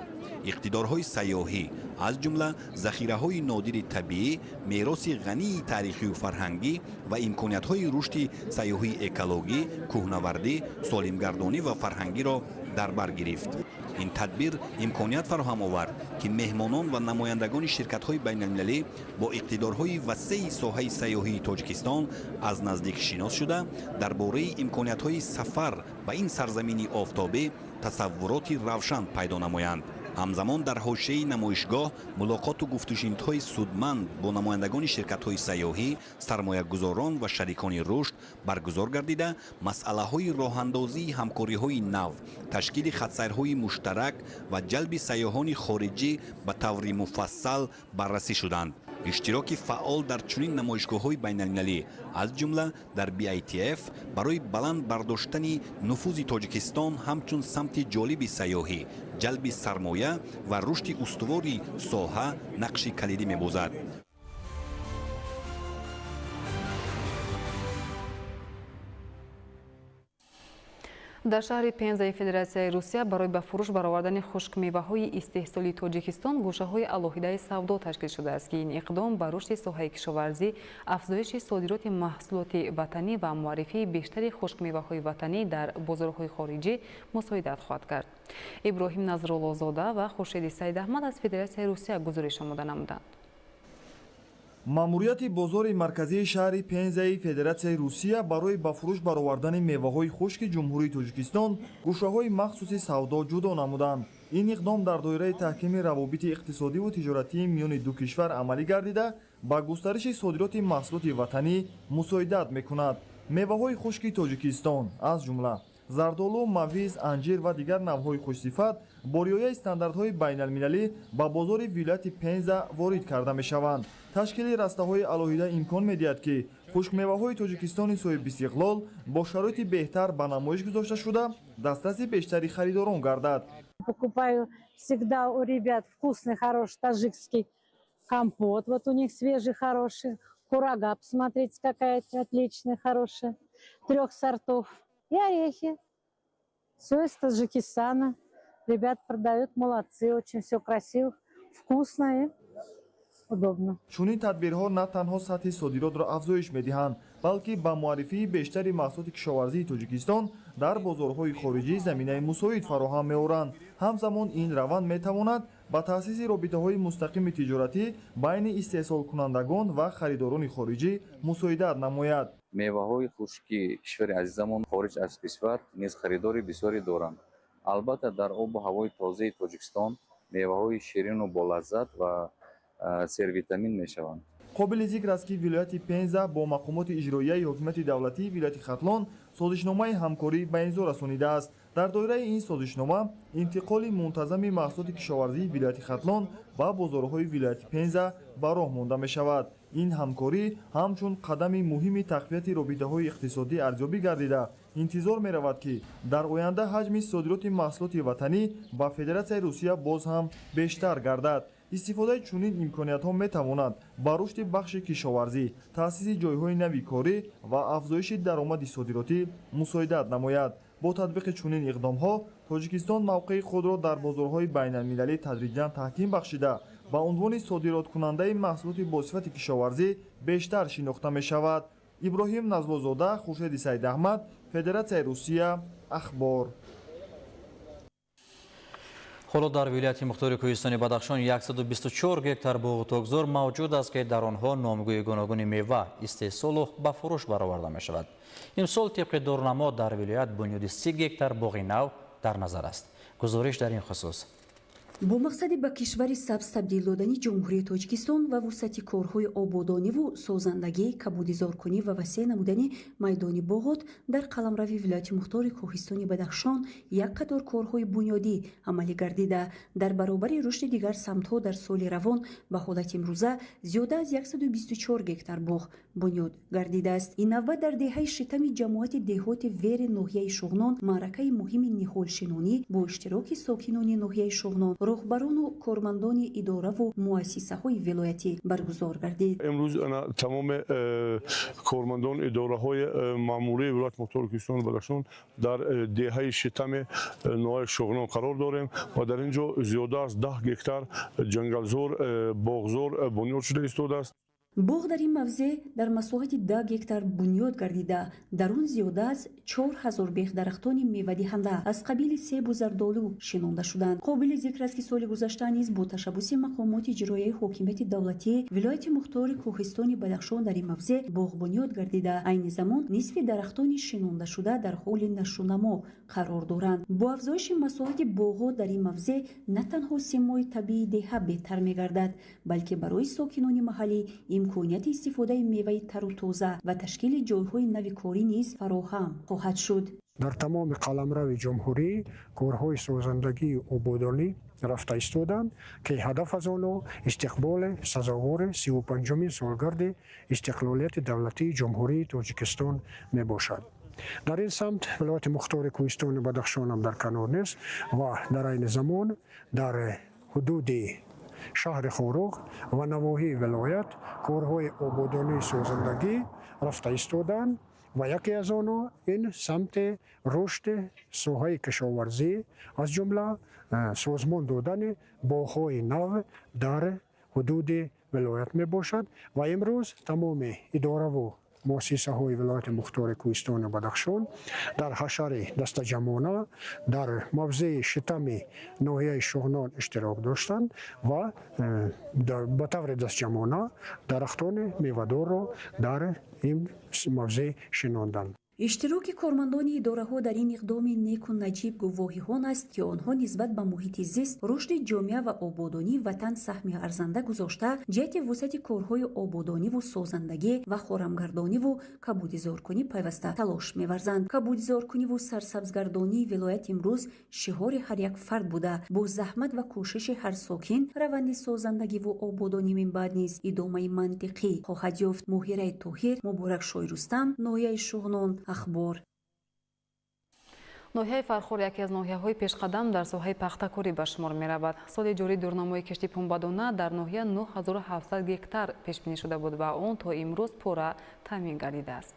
иқтидорҳои сайёҳӣ, аз ҷумла захираҳои нодири табиӣ, мероси ғании таърихию фарҳангӣ ва имкониятҳои рушди сайёҳии экологӣ, кӯҳнавардӣ, солимгардонӣ ва фарҳангиро дар бар гирифт. Ин тадбир имконият фароҳам овард, ки меҳмонон ва намояндагони ширкатҳои байналмилалӣ бо иқтидорҳои васеи соҳаи сайёҳии Тоҷикистон аз наздик шинос шуда, дар бораи имкониятҳои сафар ба ин сарзамини офтобӣ тасаввуроти равшан пайдо намоянд. Ҳамзамон, дар ҳошияи намоишгоҳ мулоқоту гуфтушунидҳои судманд бо намояндагони ширкатҳои сайёҳӣ, сармоягузорон ва шарикони рушд баргузор гардида, масъалаҳои роҳандозии ҳамкориҳои нав, ташкили хатсайрҳои муштарак ва ҷалби сайёҳони хориҷӣ ба таври муфассал баррасӣ шуданд. Иштироки фаъол дар чунин намоишгоҳҳои байналмилалӣ, аз ҷумла дар BITF, барои баланд бардоштани нуфузи Тоҷикистон ҳамчун самти ҷолиби сайёҳӣ, ҷалби сармоя ва рушди устувори соҳа нақши калидӣ мебозад. Дар шаҳри Пензаи Федератсияи Русия барои ба фурӯш баровардани хушкмеваҳои истеҳсолии Тоҷикистон гӯшаҳои алоҳидаи савдо ташкил шудааст, ки ин иқдом ба рушди соҳаи кишоварзӣ, афзоиши содироти маҳсулоти ватанӣ ва муаррифии бештари хушкмеваҳои ватанӣ дар бозорҳои хориҷӣ мусоидат хоҳад кард. Иброҳим Назруллозода ва Хуршеди Саидаҳмад аз Федератсияи Русия гузориш омода намуданд. Маъмурияти бозори марказии шаҳри Пензаи Федератсияи Русия барои ба фурӯш баровардани меваҳои хушки Ҷумҳурии Тоҷикистон гӯшаҳои махсуси савдо ҷудо намуданд. Ин иқдом дар доираи таҳкими равобити иқтисодиву тиҷоратии миёни ду кишвар амалӣ гардида, ба густариши содироти маҳсулоти ватанӣ мусоидат мекунад. Меваҳои хушки Тоҷикистон, аз ҷумла зардолу, мавиз, анҷир ва дигар навъҳои хушсифат бо риояи стандартҳои байналмилалӣ ба бозори вилояти Пенза ворид карда мешаванд. Ташкили растаҳои алоҳида имкон медиҳад, ки хушкмеваҳои Тоҷикистони соҳибистиқлол бо шароити беҳтар ба намоиш гузошта шуда, дастраси бештари харидорон гардад. Покупаю всегда у ребят вкусный, хороший таджикский компот. Вот у них свежий, хороший. Курага, посмотрите, какая отличная, хорошая. 3 сортов. И орехи. Все из Таджикистана. Ребят продают, молодцы, очень все красиво, вкусно и удобно. Чунин тадбирҳо на танҳо сатҳи содиротро афзоиш медиҳанд, балки ба муаррифии бештари маҳсулоти кишоварзии Тоҷикистон дар бозорҳои хориҷӣ заминаи мусоид фароҳам меоранд. Ҳамзамон, ин раванд метавонад ба таъсиси робитаҳои мустақими тиҷоратӣ байни истеҳсолкунандагон ва харидорони хориҷӣ мусоидат намояд. Меваҳои хушки кишвари азизамон хориҷ аз кишвар низ харидори бисёре доранд. Албатта, дар обу ҳавои тозаи Тоҷикистон меваҳои ширину болаззат ва сервитамин мешаванд. Қобили зикр аст, ки вилояти Пенза бо мақомоти иҷроияи ҳокимияти давлатии вилояти Хатлон созишномаи ҳамкорӣ ба имзо расонидааст. Дар доираи ин созишнома интиқоли мунтазами маҳсулоти кишоварзии вилояти Хатлон ба бозорҳои вилояти Пенза ба роҳ монда мешавад. Ин ҳамкорӣ ҳамчун қадами муҳими тақвияти робитаҳои иқтисодӣ арзёбӣ гардида, интизор меравад, ки дар оянда ҳаҷми содироти маҳсулоти ватанӣ ба Федератсияи Русия боз ҳам бештар гардад. Истифодаи чунин имкониятҳо метавонад ба рушди бахши кишоварзӣ, таъсиси ҷойҳои нави корӣ ва афзоиши даромади содиротӣ мусоидат намояд. Бо татбиқи чунин иқдомҳо Тоҷикистон мавқеи худро дар бозорҳои байналмилалӣ тадриҷан таҳким бахшида, ба унвони содироткунандаи маҳсулоти босифати кишоварзӣ бештар шинохта мешавад. Иброҳим Назлозода, Хуршеди Саидаҳмад, Федератсияи Русия, Ахбор. Ҳоло дар вилояти мухтори кӯҳистони Бадахшон 124 гектар боғу токзор мавҷуд аст, ки дар онҳо номгӯи гуногуни мева истеҳсолу ба фурӯш бароварда мешавад. Имсол тибқи дурнамо дар вилоят бунёди 30 гектар боғи нав дар назар аст. Гузориш дар ин хусус. Бо мақсади ба кишвари сабз табдил додани Ҷумҳурии Тоҷикистон ва вусъати корҳои ободониву созандагӣ, кабудизоркунӣ ва васеъ намудани майдони боғот дар қаламрави вилояти мухтори кӯҳистони Бадахшон як қатор корҳои бунёдӣ амалӣ гардида, дар баробари рушди дигар самтҳо дар соли равон ба ҳолати имрӯза зиёда аз 124 гектар боғ бунёд гардидааст. Ин навбат дар деҳаи Шитами ҷамоати деҳоти Вери ноҳияи Шуғнон маъракаи муҳими ниҳолшинонӣ бо иштироки сокинони ноҳияи Шуғнон, роҳбарону кормандони идораву муассисаҳои вилоятӣ баргузор гардид. Имрӯз тамоми кормандон идораҳои маъмурии вилояти мухтори кӯҳистони Бадахшон дар деҳаи Шитами ноҳияи Шуғнон қарор дорем ва дар ин ҷо зиёда аз 10 гектар ҷангалзор, боғзор бунёд шуда истодааст. Боғ дар ин мавзеъ дар масоҳати 10 гектар бунёд гардида, дар он зиёда аз 4000 бех дарахтони мевадиҳанда аз қабили себу зардолу шинонда шуданд. Қобили зикр аст, ки соли гузашта низ бо ташаббуси мақомоти иҷроияи ҳокимияти давлатии вилояти мухтори кӯҳистони Бадахшон дар ин мавзеъ боғ бунёд гардида, айни замон нисфи дарахтони шинондашуда дар ҳоли нашӯнамо қарор доранд. Бо афзоиши масоҳати боғҳо дар ин мавзеъ на танҳо симои табиии деҳа беҳтар мегардад, балки барои сокинони маҳаллӣ имконияти истифодаи меваи тару тоза ва ташкили ҷойҳои нави корӣ низ фароҳам хоҳад шуд. Дар тамоми қаламрави ҷумҳурӣ корҳои созандагии ободонӣ рафта истоданд, ки ҳадаф аз онҳо истиқболи сазовори 35-умин солгарди истиқлолияти давлатии Ҷумҳурии Тоҷикистон мебошад. Дар ин самт вилояти мухтори кӯҳистони Бадахшонам дар канор нест ва дар айни замон дар ҳудуди шаҳри Хоруғ ва навоҳии вилоят корҳои ободонии созандагӣ рафта истоданд ва яке аз онҳо ин самти рушди соҳаи кишоварзӣ, аз ҷумла созмон додани боғҳои нав дар ҳудуди вилоят мебошад ва имрӯз тамоми идораву муассисаҳои вилояти мухтори кӯҳистони Бадахшон дар ҳашари дастаҷамъона дар мавзеи Шитами ноҳияи Шуғнон иштирок доштанд ва ба таври дастҷамъона дарахтони мевадорро дар ин мавзеъ шинонданд. Иштироки кормандони идораҳо дар ин иқдоми неку наҷиб гувоҳи он аст, ки онҳо нисбат ба муҳити зист, рушди ҷомеа ва ободонии ватан саҳми арзанда гузошта, ҷиҳати вусъати корҳои ободониву созандагӣ ва хорамгардониву кабудизоркунӣ пайваста талош меварзанд. Кабудизоркуниву сарсабзгардонии вилоят имрӯз шиҳори ҳар як фард буда, бо заҳмат ва кӯшиши ҳар сокин раванди созандагиву ободонӣ минбаъд низ идомаи мантиқӣ хоҳад ёфт. Моҳираи Тоҳир, Муборакшои Рустам, ноҳияи Шуғнон, Ахбор. Ноҳияи Фархор яке аз ноҳияҳои пешқадам дар соҳаи пахтакорӣ ба шумор меравад. Соли ҷорӣ дурнамои кишти пунбадона дар ноҳия 9700 гектар пешбинӣ шуда буд ва он то имрӯз пурра таъмин гардидааст.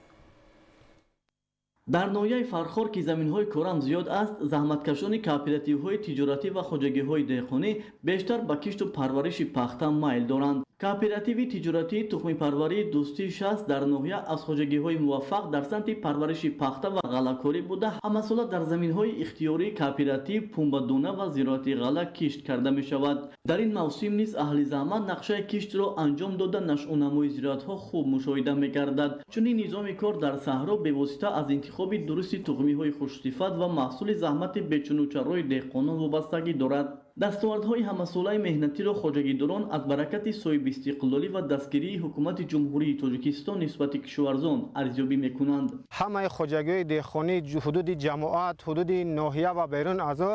Дар ноҳияи Фархор, ки заминҳои корам зиёд аст, заҳматкашони кооперативҳои тиҷоратӣ ва хоҷагиҳои деҳқонӣ бештар ба кишту парвариши пахта майл доранд. Кооперативи тиҷоратии тухмипарварии Дӯстии 60 дар ноҳия аз хоҷагиҳои муваффақ дар самти парвариши пахта ва ғаллакорӣ буда, ҳамасола дар заминҳои ихтиёрии кооператив пунбадона ва зироати ғалла кишт карда мешавад. Дар ин мавсим низ аҳли заҳмат нақшаи киштро анҷом дода, нашъунамои зироатҳо хуб мушоҳида мегардад. Чунин низоми кор дар саҳро бевосита аз интихоби дурусти тухмиҳои хушсифат ва маҳсули заҳмати бечунучарои деҳқонон вобастагӣ дорад. Дастовардҳои ҳамасолаи меҳнатиро хоҷагидорон аз баракати соҳибистиқлолӣ ва дастгирии ҳукумати Ҷумҳурии Тоҷикистон нисбати кишоварзон арзёбӣ мекунанд. Ҳамаи хоҷагиҳои деҳқонӣ ҳудуди ҷамоат, ҳудуди ноҳия ва берун аз о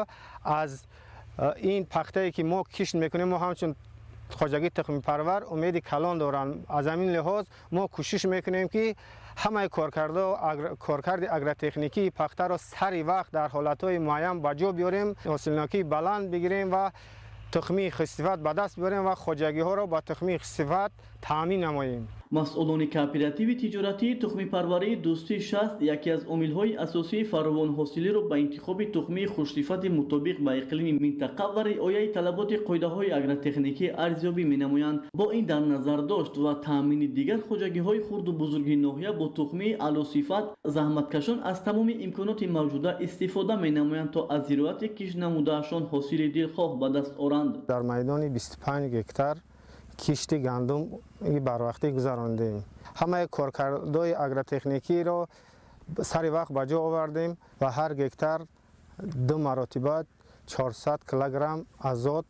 аз ин пахтае ки мо кишт мекунем, мо ҳамчун хоҷагии тухмипарвар умеди калон доранд. Аз ҳамин лиҳоз мо кӯшиш мекунем, ки ҳамаи коркарди агротехникии пахтаро сари вақт дар ҳолатҳои муайян ба ҷо биёрем, ҳосилнокии баланд бигирем ва тухмии хушсифат ба даст биёрем ва хоҷагиҳоро ба тухмии хушсифат таъмин намоем. Масъулони кооперативи тиҷоратии тухмипарварии Дӯстии 60 яке аз омилҳои асосии фаровонҳосилиро ба интихоби тухмии хушсифати мутобиқ ба иқлими минтақа ва риояи талаботи қоидаҳои агротехникӣ арзёбӣ менамоянд. Бо ин дар назар дошт ва таъмини дигар хоҷагиҳои хурду бузурги ноҳия бо тухмии аълосифат, заҳматкашон аз тамоми имконоти мавҷуда истифода менамоянд, то аз зироати кишт намудаашон ҳосили дилхоҳ ба даст оранд. Дар майдони 25 гектар кишти гандум барвақтӣ гузарондем. Ҳамаи коркардҳои агротехникиро сари вақт ба ҷо овардем ва ҳар гектар 2 маротиба 400 килограмм азот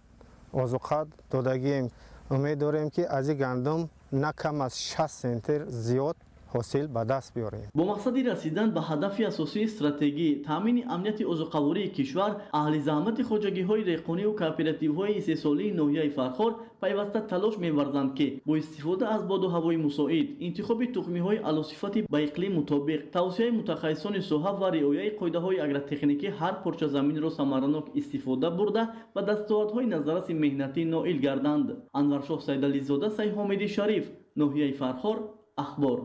озуқа додагием. Умед дорем, ки аз ин гандум на кам аз 60 центнер зиёд ҳосил ба даст биёрем. Бо мақсади расидан ба ҳадафи асосии стратегӣ таъмини амнияти озуқавории кишвар, аҳли заҳмати хоҷагиҳои деҳқониву кооперативҳои истеҳсолии ноҳияи Фархор пайваста талош меварзанд, ки бо истифода аз боду ҳавои мусоид, интихоби тухмиҳои аълосифати ба иқлим мутобиқ, тавсияи мутахассисони соҳа ва риояи қоидаҳои агротехникӣ ҳар порча заминро самаранок истифода бурда ба дастовардҳои назарраси меҳнатӣ ноил гарданд. Анваршоҳ Сайдализода, Сайҳомиди Шариф, ноҳияи Фархор, Ахбор.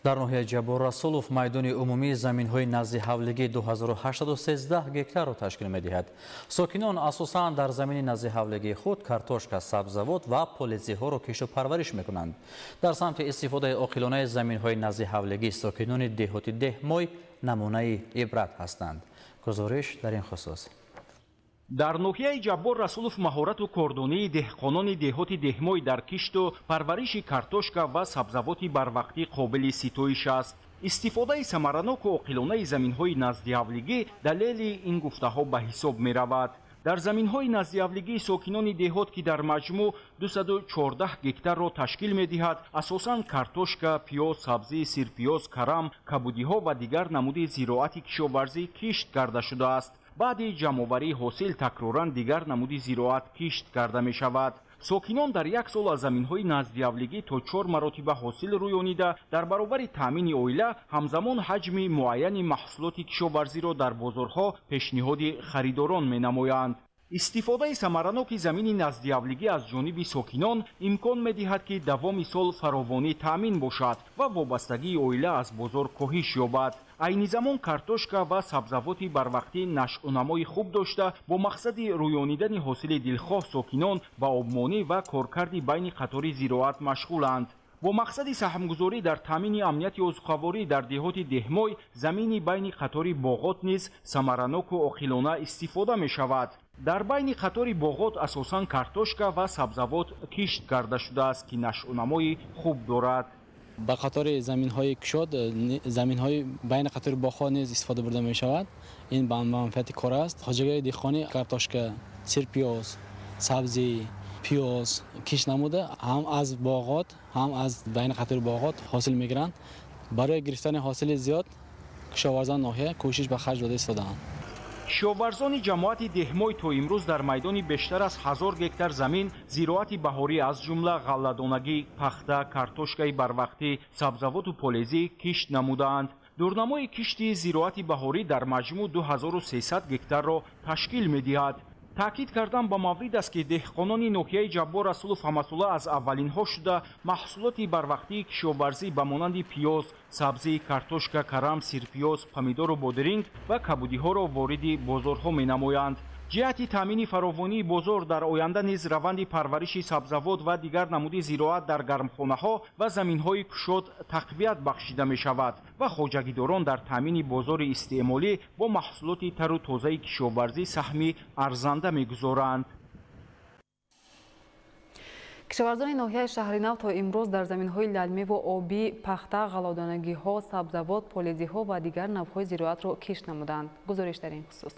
Дар ноҳияи Ҷаббор Расулов майдони умумии заминҳои назди ҳавлигӣ 2813 гектарро ташкил медиҳад. Сокинон асосан дар замини назди ҳавлигии худ картошка, сабзавот ва полезиҳоро кишту парвариш мекунанд. Дар самти истифодаи оқилонаи заминҳои назди ҳавлигӣ сокинони деҳоти Деҳмой намунаи ибрат ҳастанд. Гузориш дар ин хусус. Дар ноҳияи Ҷаббор Расулов маҳорату кордонии деҳқонони деҳоти Деҳмой дар кишту парвариши картошка ва сабзавоти барвақтӣ қобили ситоиш аст. Истифодаи самараноку оқилонаи заминҳои наздиҳавлигӣ далели ин гуфтаҳо ба ҳисоб меравад. Дар заминҳои наздиҳавлигии сокинони деҳот, ки дар маҷмӯъ 214 гектарро ташкил медиҳад, асосан картошка, пиёз, сабзӣ, сирпиёз, карам, кабудиҳо ва дигар намуди зироати кишоварзӣ кишт карда шудааст. Баъди ҷамъоварии ҳосил такроран дигар намуди зироат кишт карда мешавад. Сокинон дар як сол аз заминҳои наздиҳавлигӣ то 4 маротиба ҳосил рӯёнида, дар баробари таъмини оила ҳамзамон ҳаҷми муайяни маҳсулоти кишоварзиро дар бозорҳо пешниҳоди харидорон менамоянд. Истифодаи самараноки замини наздиҳавлигӣ аз ҷониби сокинон имкон медиҳад, ки давоми сол фаровонӣ таъмин бошад ва вобастагии оила аз бозор коҳиш ёбад. Айни замон картошка ва сабзавоти барвақтӣ нашъунамои хуб дошта, бо мақсади рӯёнидани ҳосили дилхоҳ сокинон ба обмонӣ ва коркарди байни қатори зироат машғуланд. Бо мақсади саҳмгузорӣ дар таъмини амнияти озуқаворӣ дар деҳоти Деҳмой замини байни қатори боғот низ самараноку оқилона истифода мешавад. Дар байни қатори боғот асосан картошка ва сабзавот кишт карда шудааст, ки нашъунамои хуб дорад. Ба қатори заминҳои кушод, заминҳои байни қатори боғҳо низ истифода бурда мешавад. Ин ба манфиати кор аст. Хоҷагиҳои деҳқонӣ картошка, сирпиёз, сабзӣ, пиёз кишт намуда, ҳам аз боғот, ҳам аз байни қатори боғот ҳосил мегиранд. Барои гирифтани ҳосили зиёд кишоварзони ноҳия кӯшиш ба харҷ дода истодаанд. Кишоварзони ҷамоати Деҳмой то имрӯз дар майдони бештар аз 1000 гектар замин зироати баҳорӣ аз ҷумла ғалладонагӣ, пахта, картошкаи барвақтӣ, сабзавоту полезӣ кишт намудаанд. Дурнамои кишти зироати баҳорӣ дар маҷмӯъ 2300 гектарро ташкил медиҳад. Таъкид кардан ба маврид аст, ки деҳқонони ноҳияи Ҷаббор Расулов ҳамасола аз аввалинҳо шуда маҳсулоти барвақтии кишоварзӣ ба монанди пиёз, сабзӣ, картошка, карам, сирпиёз, помидору бодиринг ва кабудиҳоро вориди бозорҳо менамоянд. Ҷиҳати таъмини фаровонии бозор дар оянда низ раванди парвариши сабзавот ва дигар намуди зироат дар гармхонаҳо ва заминҳои кушод тақвият бахшида мешавад ва хоҷагидорон дар таъмини бозори истеъмолӣ бо маҳсулоти тару тозаи кишоварзӣ саҳми арзанда мегузоранд. Кишоварзони ноҳияи Шаҳринав то имрӯз дар заминҳои лалмиву обӣ пахта, ғаллодонагиҳо, сабзавот, полезиҳо ва дигар навъҳои зироатро кишт намуданд. Гузориш дар ин хусус.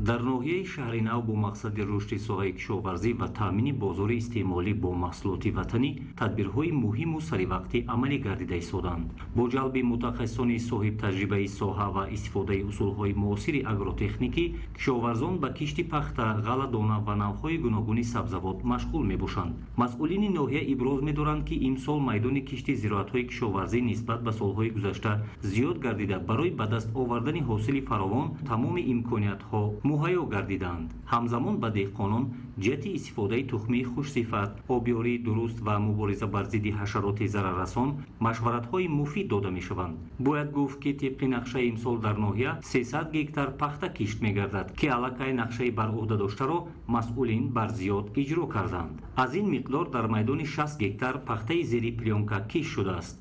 Дар ноҳияи Шаҳринав бо мақсади рушди соҳаи кишоварзӣ ва таъмини бозори истеъмолӣ бо маҳсулоти ватанӣ тадбирҳои муҳиму саривақтӣ амалӣ гардида истоданд. Бо ҷалби мутахассисони соҳибтаҷрибаи соҳа ва истифодаи усулҳои муосири агротехникӣ кишоварзон ба кишти пахта, ғалладона ва навъҳои гуногуни сабзавот машғул мебошанд. Масъулини ноҳия иброз медоранд, ки имсол майдони кишти зироатҳои кишоварзӣ нисбат ба солҳои гузашта зиёд гардида, барои ба даст овардани ҳосили фаровон тамоми имкониятҳо муҳайё гардиданд. Ҳамзамон ба деҳқонон ҷиҳати истифодаи тухмии хушсифат, обёрии дуруст ва мубориза бар зидди ҳашароти зараррасон машваратҳои муфид дода мешаванд. Бояд гуфт, ки тибқи нақшаи имсол дар ноҳия 300 гектар пахта кишт мегардад, ки аллакай нақшаи бар ӯҳда доштаро масъулин бар зиёд иҷро карданд. Аз ин миқдор дар майдони 60 гектар пахтаи зери плёнка кишт шудааст.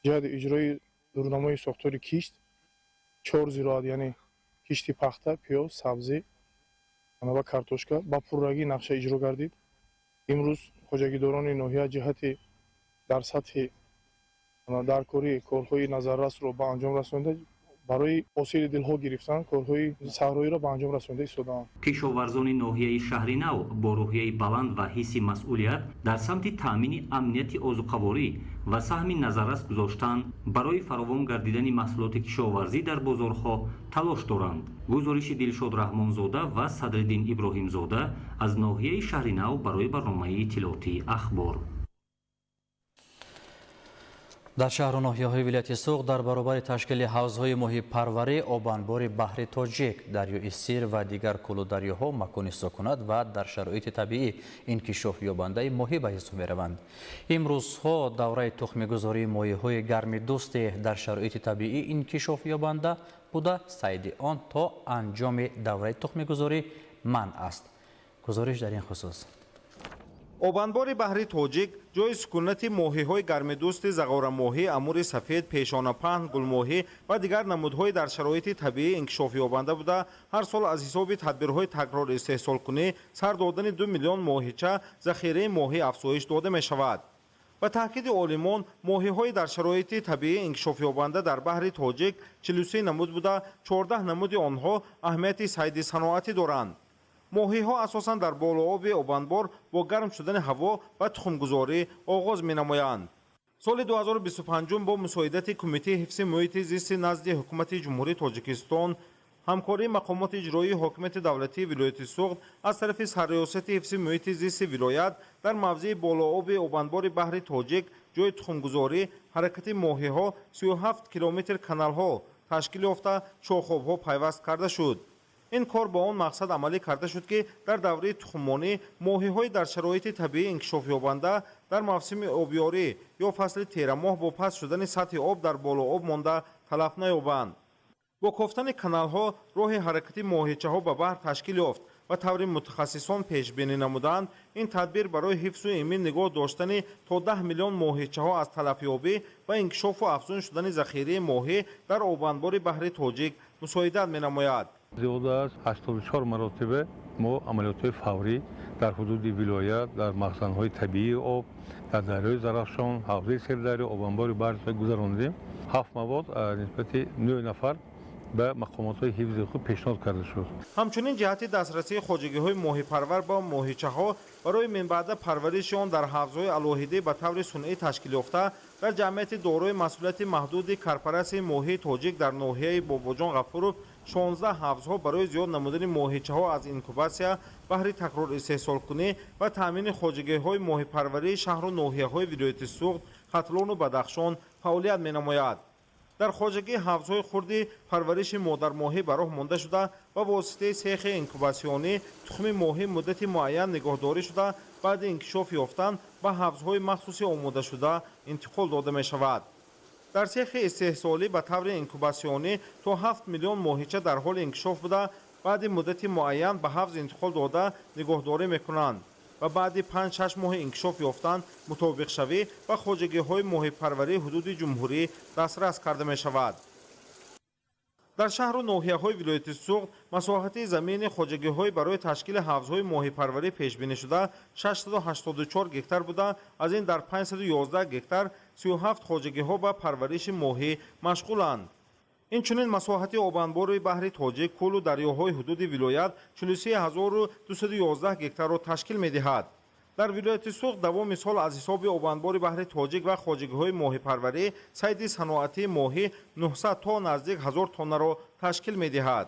Ҷиҳати иҷрои дурнамои сохтори кишт 4 зироат, яъне кишти пахта, пиёз, сабзӣ ва картошка ба пуррагӣ нақша иҷро гардид. Имрӯз хоҷагидорони ноҳия ҷиҳати дар сатҳи даркорӣ корҳои назаррасро ба анҷом расонида, барои ҳосили дилҳо гирифтан корҳои саҳроиро ба анҷом расонида истодаанд. Кишоварзони ноҳияи Шаҳринав бо рӯҳияи баланд ва ҳисси масъулият дар самти таъмини амнияти озуқаворӣ ва саҳми назаррас гузоштан барои фаровон гардидани маҳсулоти кишоварзӣ дар бозорҳо талош доранд. Гузориши Дилшод Раҳмонзода ва Садриддин Иброҳимзода аз ноҳияи Шаҳринав барои барномаи иттилоотии Ахбор. Дар шаҳру ноҳияҳои вилояти Суғд дар баробари ташкили ҳавзҳои моҳипарварӣ, обанбори баҳри Тоҷик, дарёи Сир ва дигар кӯлу дарёҳо макони сукунат ва дар шароити табиӣ инкишоф ёбандаи моҳӣ ба ҳисоб мераванд. Имрӯзҳо давраи тухмигузории моҳиҳои гармидӯсте дар шароити табиӣ инкишоф ёбанда буда, сайди он то анҷоми давраи тухмигузорӣ манъ аст. Гузориш дар ин хусус. Обанбори баҳри Тоҷик ҷои сукунати моҳиҳои гармидӯсти зағорамоҳӣ, амури сафед, пешонапаҳн, гулмоҳӣ ва дигар намудҳои дар шароити табиӣ инкишофёбанда буда, ҳар сол аз ҳисоби тадбирҳои такрор истеҳсолкунӣ сар додани 2 миллион моҳича захираи моҳӣ афзоиш дода мешавад. Ба таъкиди олимон, моҳиҳои дар шароити табиӣ инкишофёбанда дар баҳри Тоҷик 43 намуд буда, 14 намуди онҳо аҳамияти сайди саноатӣ доранд. Моҳиҳо асосан дар болооби обанбор бо гарм шудани ҳаво ва тухмгузорӣ оғоз менамоянд. Соли 2025 бо мусоидати Кумитаи ҳифзи муҳити зисти назди Ҳукумати Ҷумҳурии Тоҷикистон, ҳамкории мақомоти иҷроии ҳокимияти давлатии вилояти Суғд аз тарафи Сарриёсати ҳифзи муҳити зисти вилоят дар мавзеи болооби обанбори баҳри Тоҷик ҷои тухмгузорӣ, ҳаракати моҳиҳо 37 километр каналҳо ташкил ёфта, шохобҳо пайваст карда шуд. Ин кор ба он мақсад амалӣ карда шуд, ки дар давраи тухммонӣ моҳиҳои дар шароити табиӣ инкишофёбанда дар мавсими обёрӣ ё фасли терамоҳ бо паст шудани сатҳи об дар болооб монда талаф наёбанд. Бо кофтани каналҳо роҳи ҳаракати моҳичаҳо ба баҳр ташкил ёфт ва таври мутахассисон пешбинӣ намуданд, ин тадбир барои ҳифзу эмин нигоҳ доштани то 10 миллион моҳичаҳо аз талафёбӣ ва инкишофу афзун шудани захираи моҳӣ дар обанбори баҳри Тоҷик мусоидат менамояд. Зиёда аз 84 маротиба мо амалиётҳои фаврӣ дар ҳудуди вилоят, дар махзанҳои табиии об, дар дарёи Зарафшон, ҳавзаи Сердарё, обанбори баҳри гузарондем. 7 мавод нисбати 9 нафар ба мақомотҳои ҳифзи ҳуқуқ пешниҳод карда шуд. Ҳамчунин ҷиҳати дастрасии хоҷагиҳои моҳипарвар ба моҳичаҳо барои минбаъда парвариши он дар ҳавзҳои алоҳидӣ ба таври сунъӣ ташкил ёфта, дар ҷамъияти дорои масъулияти маҳдуди корпоратсияи моҳии Тоҷик дар ноҳияи Бобоҷон Ғафуров 16 ҳавзҳо барои зиёд намудани моҳичаҳо аз инкубатсия баҳри такрор истеҳсолкунӣ ва таъмини хоҷагиҳои моҳипарварии шаҳру ноҳияҳои вилояти Суғд, Хатлону Бадахшон фаъолият менамояд. Дар хоҷагӣ ҳавзҳои хурди парвариши модармоҳӣ ба роҳ монда шуда, ба воситаи сехи инкубатсионӣ тухми моҳӣ муддати муайян нигоҳдорӣ шуда, баъди инкишоф ёфтан ба ҳавзҳои махсуси омодашуда интиқол дода мешавад. Дар сехи истеҳсолӣ ба таври инкубатсионӣ то 7 миллион моҳича дар ҳоли инкишоф буда, баъди муддати муайян ба ҳавз интиқол дода нигоҳдорӣ мекунанд ва баъди 5-6 моҳи инкишоф ёфтан мутобиқшавӣ ба хоҷагиҳои моҳипарварии ҳудуди ҷумҳурӣ дастрас карда мешавад. Дар шаҳру ноҳияҳои вилояти Суғд масоҳати замини хоҷагиҳои барои ташкили ҳавзҳои моҳипарварӣ пешбинӣ шуда 684 гектар буда, аз ин дар 511 гектар 37 хоҷагиҳо ба парвариши моҳӣ машғуланд. Инчунин масоҳати обанбори баҳри Тоҷик, кӯлу дарёҳои ҳудуди вилоят 43211 гектарро ташкил медиҳад. Дар вилояти Суғд давоми сол аз ҳисоби обанбори баҳри Тоҷик ва хоҷагиҳои моҳипарварӣ сайди саноатии моҳӣ 900 то наздик 1000 тоннаро ташкил медиҳад.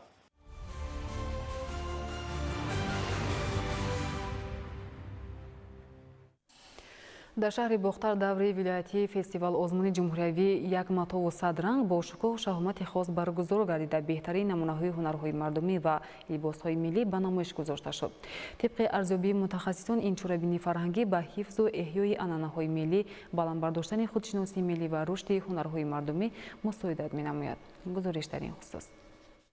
Дар шаҳри Бохтар даври вилоятии фестивал озмуни ҷумҳуриявӣ «Як матову сад ранг» бо шукӯҳу шаҳомати хос баргузор гардида, беҳтарин намунаҳои ҳунарҳои мардумӣ ва либосҳои миллӣ ба намоиш гузошта шуд. Тибқи арзёбии мутахассисон, ин чорабинии фарҳангӣ ба ҳифзу эҳёи анъанаҳои миллӣ, баланд бардоштани худшиносии миллӣ ва рушди ҳунарҳои мардумӣ мусоидат менамояд. Гузориш дар ин хусус.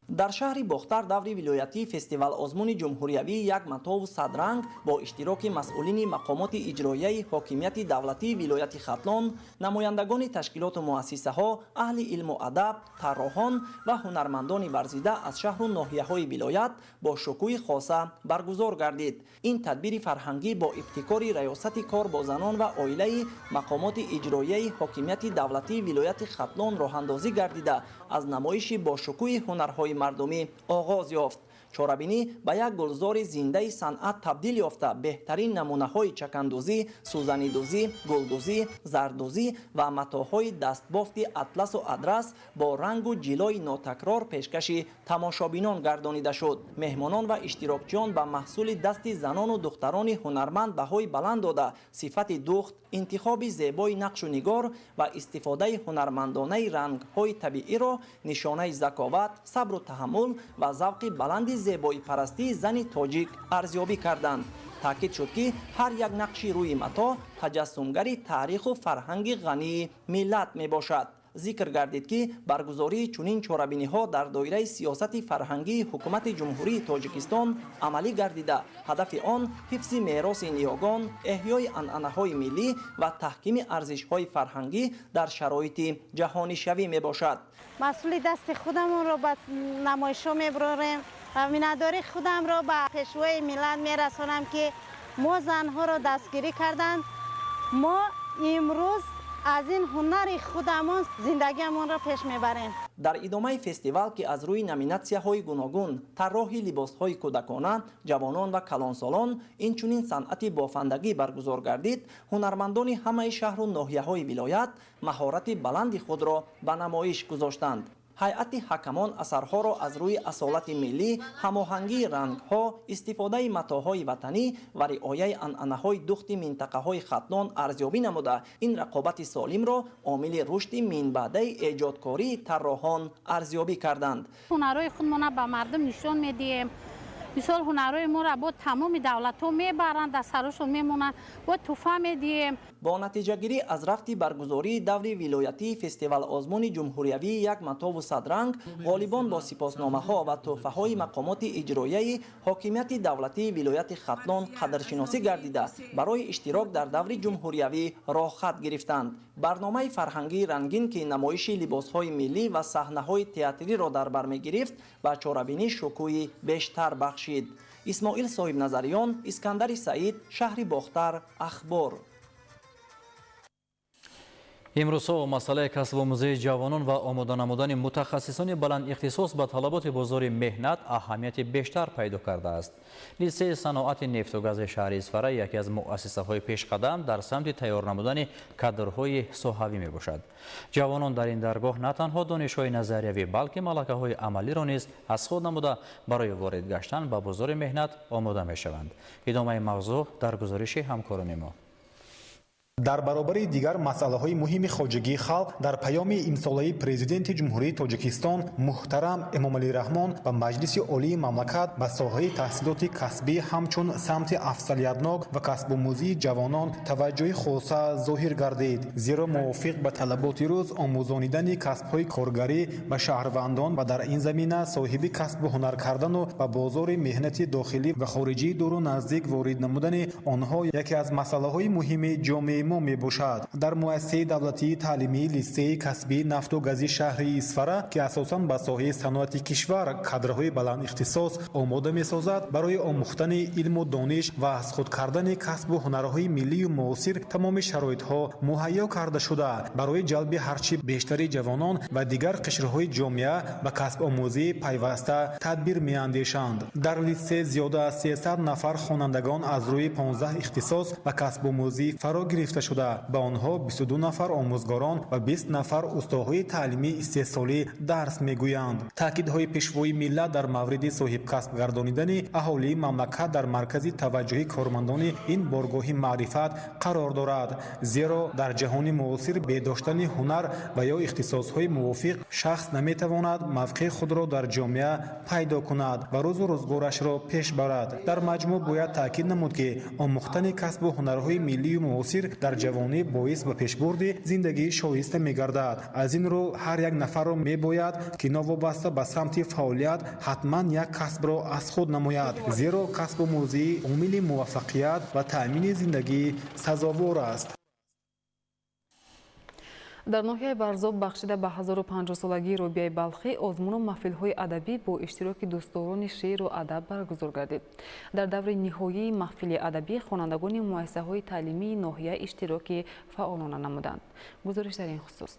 Дар шаҳри Бохтар даври вилоятии фестивал озмуни ҷумҳуриявии «Як матову сад ранг» бо иштироки масъулини мақомоти иҷроияи ҳокимияти давлатии вилояти Хатлон, намояндагони ташкилоту муассисаҳо, аҳли илму адаб, тарроҳон ва ҳунармандони варзида аз шаҳру ноҳияҳои вилоят бо шукӯҳи хоса баргузор гардид. Ин тадбири фарҳангӣ бо ибтикори Раёсати кор бо занон ва оилаи мақомоти иҷроияи ҳокимияти давлатии вилояти Хатлон роҳандозӣ гардида, аз намоиши бо шукӯҳи ҳунарҳои мардумӣ оғоз ёфт. Чорабинӣ ба як гулзори зиндаи санъат табдил ёфта, беҳтарин намунаҳои чакандӯзӣ, сӯзанидӯзӣ, гулдӯзӣ, зардӯзӣ ва матоъҳои дастбофти атласу адрас бо рангу ҷилои нотакрор пешкаши тамошобинон гардонида шуд. Меҳмонон ва иштирокчиён ба маҳсули дасти занону духтарони ҳунарманд баҳои баланд дода, сифати духт, интихоби зебои нақшу нигор ва истифодаи ҳунармандонаи рангҳои табииро нишонаи заковат, сабру таҳаммул ва завқи баланди зебоипарастии зани тоҷик арзёбӣ карданд. Таъкид шуд, ки ҳар як нақши рӯи матоъ таҷассумгари таъриху фарҳанги ғании миллат мебошад. Зикр гардид, ки баргузории чунин чорабиниҳо дар доираи сиёсати фарҳангии ҳукумати Ҷумҳурии Тоҷикистон амалӣ гардида, ҳадафи он ҳифзи мероси ниёгон, эҳёи анъанаҳои миллӣ ва таҳкими арзишҳои фарҳангӣ дар шароити ҷаҳонишавӣ мебошад. Маҳсули дасти худамонро ба намоишҳо мебарорем ва миннатдории худамро ба пешвои миллат мерасонам, ки мо занҳоро дастгирӣ карданд. Мо имрӯз аз ин ҳунари худамон зиндагиамонро пеш мебарем. Дар идомаи фестивал, ки аз рӯи номинатсияҳои гуногун тарроҳи либосҳои кӯдакона, ҷавонон ва калонсолон, инчунин санъати бофандагӣ баргузор гардид, ҳунармандони ҳамаи шаҳру ноҳияҳои вилоят маҳорати баланди худро ба намоиш гузоштанд. Ҳайати ҳакамон асарҳоро аз рӯи асолати миллӣ, ҳамоҳангии рангҳо, истифодаи матоъҳои ватанӣ ва риояи анъанаҳои духти минтақаҳои Хатлон арзёбӣ намуда, ин рақобати солимро омили рушди минбаъдаи эҷодкории тарроҳон арзёбӣ карданд. Ҳунарҳои худмона ба мардум нишон медиҳем. Мисол, ҳунарҳои моро бо тамоми давлатҳо мебаранд, дар сарашон мемонанд, бо туҳфа медиҳем. Бо натиҷагирӣ аз рафти баргузории даври вилоятии фестивал озмуни ҷумҳуриявии «Як матову сад ранг», ғолибон бо сипосномаҳо ва туҳфаҳои мақомоти иҷроияи ҳокимияти давлатии вилояти Хатлон қадршиносӣ гардида, барои иштирок дар даври ҷумҳуриявӣ роҳхат гирифтанд. Барномаи фарҳангии рангин, ки намоиши либосҳои миллӣ ва саҳнаҳои театриро дар бар мегирифт, ба чорабинӣ шукӯҳи бештар бахшид. Исмоил Соҳибназариён, Искандари Саид, шаҳри Бохтар, Ахбор. Имрӯзҳо масъалаи касбомӯзии ҷавонон ва омода намудани мутахассисони баландихтисос ба талаботи бозори меҳнат аҳамияти бештар пайдо кардааст. Литсейи саноати нефту гази шаҳри Исфара яке аз муассисаҳои пешқадам дар самти тайёр намудани кадрҳои соҳавӣ мебошад. Ҷавонон дар ин даргоҳ на танҳо донишҳои назариявӣ, балки малакаҳои амалиро низ аз худ намуда барои ворид гаштан ба бозори меҳнат омода мешаванд. Идомаи мавзӯъ дар гузориши ҳамкорони мо. Дар баробари дигар масъалаҳои муҳими хоҷагии халқ, дар паёми имсолаи Президенти Ҷумҳурии Тоҷикистон муҳтарам Эмомалӣ Раҳмон ба Маҷлиси Олии мамлакат ба соҳаи таҳсилоти касбӣ ҳамчун самти афзалиятнок ва касбомӯзии ҷавонон таваҷҷӯҳи хоса зоҳир гардид. Зеро мувофиқ ба талаботи рӯз омӯзонидани касбҳои коргарӣ ба шаҳрвандон ва дар ин замина соҳиби касбу ҳунар кардану ба бозори меҳнати дохилӣ ва хориҷии дуру наздик ворид намудани онҳо яке аз масъалаҳои муҳими ҷомеаи мо мебошад. Дар муассисаи давлатии таълимии литсеи касбии нафту гази шаҳри Исфара, ки асосан ба соҳаи саноати кишвар кадрҳои баландихтисос омода месозад, барои омӯхтани илму дониш ва аз худ кардани касбу ҳунарҳои миллию муосир тамоми шароитҳо муҳайё карда шуда, барои ҷалби ҳарчи бештари ҷавонон ва дигар қишрҳои ҷомеа ба касбомӯзӣ пайваста тадбир меандешанд. Дар литсей зиёда аз 300 нафар хонандагон аз рӯи 15 ихтисос ба касбомӯзӣ фаро гирифта шуда, ба онҳо 22 нафар омӯзгорон ва 20 нафар устоҳои таълимии истеҳсолӣ дарс мегӯянд. Таъкидҳои Пешвои миллат дар мавриди соҳибкасб гардонидани аҳолии мамлакат дар маркази таваҷҷӯҳи кормандони ин боргоҳи маърифат қарор дорад. Зеро дар ҷаҳони муосир бе доштани ҳунар ва ё ихтисосҳои мувофиқ шахс наметавонад мавқеи худро дар ҷомеа пайдо кунад ва рӯзу рӯзгорашро пеш барад. Дар маҷмӯъ бояд таъкид намуд, ки омӯхтани касбу ҳунарҳои миллию муосир дар ҷавонӣ боис ба пешбурди зиндагии шоиста мегардад. Аз ин рӯ ҳар як нафарро мебояд, ки новобаста ба самти фаъолият ҳатман як касбро аз худ намояд, зеро касбомӯзӣ омили муваффақият ва таъмини зиндагии сазовор аст. Дар ноҳияи Варзоб бахшида ба 1050-солагии Робиаи Балхӣ озмуну маҳфилҳои адабӣ бо иштироки дӯстдорони шеъру адаб баргузор гардид. Дар даври ниҳоии маҳфили адабӣ хонандагони муассисаҳои таълимии ноҳия иштироки фаъолона намуданд. Гузориш дар ин хусус.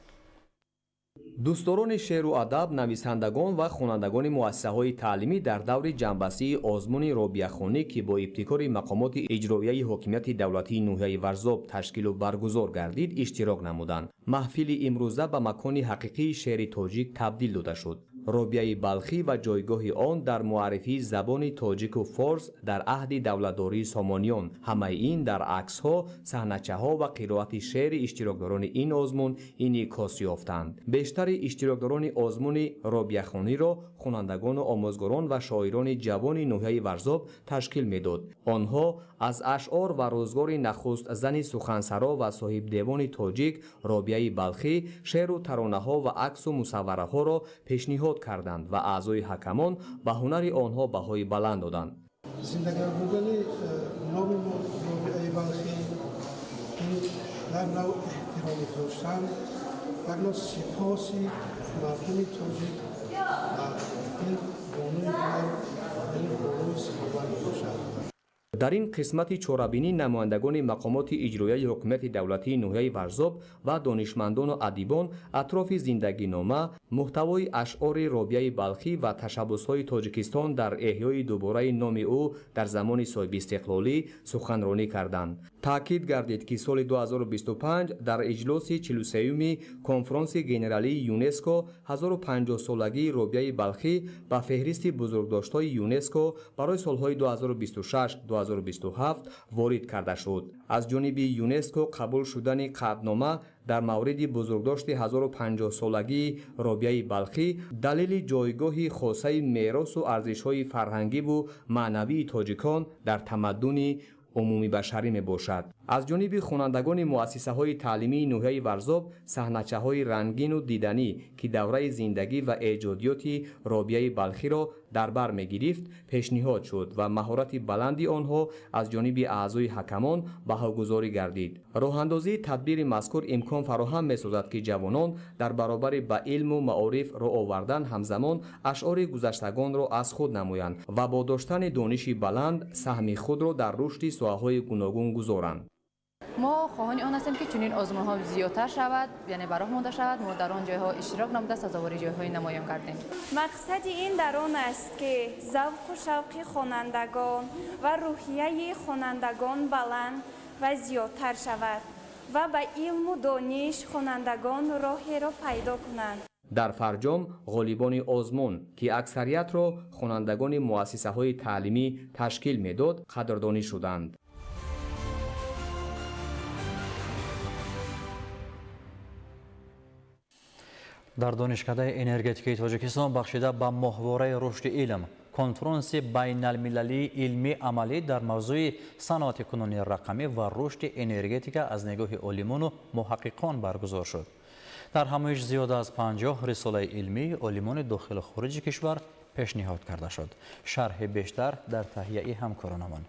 Дӯстдорони шеъру адаб, нависандагон ва хонандагони муассисаҳои таълимӣ дар даври ҷамъбастии озмуни Робиахонӣ, ки бо ибтикори мақомоти иҷроияи ҳокимияти давлатии ноҳияи Варзоб ташкилу баргузор гардид, иштирок намуданд. Маҳфили имрӯза ба макони ҳақиқии шеъри тоҷик табдил дода шуд. Робиаи Балхӣ ва ҷойгоҳи он дар муаррифии забони тоҷику форс дар аҳди давлатдории Сомониён, ҳамаи ин дар аксҳо, саҳначаҳо ва қироати шеъри иштирокдорони ин озмун инъикос ёфтанд. Бештари иштирокдорони озмуни Робиахониро хонандагону омӯзгорон ва шоирони ҷавони ноҳияи Варзоб ташкил медод. Онҳо аз ашъор ва рӯзгори нахуст зани сухансаро ва соҳибдевони тоҷик Робиаи Балхӣ шеъру таронаҳо ва аксу мусаввараҳоро пешниҳод карданд ва аъзои ҳакамон ба ҳунари онҳо баҳои баланд доданд. Зиндагардудани номи Робиаи Балхӣ ин як нав эҳтироми доштан, як нав сипоси мардуми тоҷик ба ин бонуи ҳунар, ин бонуи саховат мебошад. Дар ин қисмати чорабинӣ намояндагони мақомоти иҷроияи ҳукумати давлатии ноҳияи Варзоб ва донишмандону адибон атрофи зиндагинома, муҳтавои ашъори Робиаи Балхӣ ва ташаббусҳои Тоҷикистон дар эҳёи дубораи номи ӯ дар замони соҳибистиқлолӣ суханронӣ карданд. Таъкид гардид, ки соли 2025 дар иҷлоси 43-юми конфронси генералии ЮНЕСКО 1050-солагии Робиаи Балхӣ ба феҳристи бузургдоштҳои ЮНЕСКО барои солҳои 2026-2027 ворид карда шуд. Аз ҷониби ЮНЕСКО қабул шудани қатънома дар мавриди бузургдошти 1050-солагии Робиаи Балхӣ далели ҷойгоҳи хосаи меросу арзишҳои фарҳангиву маънавии тоҷикон дар тамаддуни умумибашарӣ мебошад. Аз ҷониби хонандагони муассисаҳои таълимии ноҳияи Варзоб саҳначаҳои рангину диданӣ, ки давраи зиндагӣ ва эҷодиёти Робиаи Балхиро дар бар мегирифт, пешниҳод шуд ва маҳорати баланди онҳо аз ҷониби аъзои ҳакамон баҳогузорӣ гардид. Роҳандозии тадбири мазкур имкон фароҳам месозад, ки ҷавонон дар баробари ба илму маориф роҳ овардан ҳамзамон ашъори гузаштагонро аз худ намоянд ва бо доштани дониши баланд саҳми худро дар рушди соҳаҳои гуногун гузоранд. Мо хоҳони он ҳастем, ки чунин озмунҳо зиёдтар шавад, яъне ба роҳ монда шавад. Мо дар он ҷойҳо иштирок намуда, сазовори ҷойҳои намоён кардем. Мақсади ин дар он аст, ки завқу шавқи хонандагон ва рӯҳияи хонандагон баланд ва зиёдтар шавад ва ба илму дониш хонандагон роҳеро пайдо кунанд. Дар фарҷом ғолибони озмун, ки аксариятро хонандагони муассисаҳои таълимӣ ташкил медод, қадрдонӣ шуданд. Дар Донишкадаи энергетикии Тоҷикистон бахшида ба моҳвораи рушди илм конфронси байналмилалии илмӣ амалӣ дар мавзӯи саноати кунунии рақамӣ ва рушди энергетика аз нигоҳи олимону муҳаққиқон баргузор шуд. Дар ҳамоиш зиёда аз 50 рисолаи илмӣ олимони дохилу хориҷи кишвар пешниҳод карда шуд. Шарҳи бештар дар таҳияи ҳамкоронамон.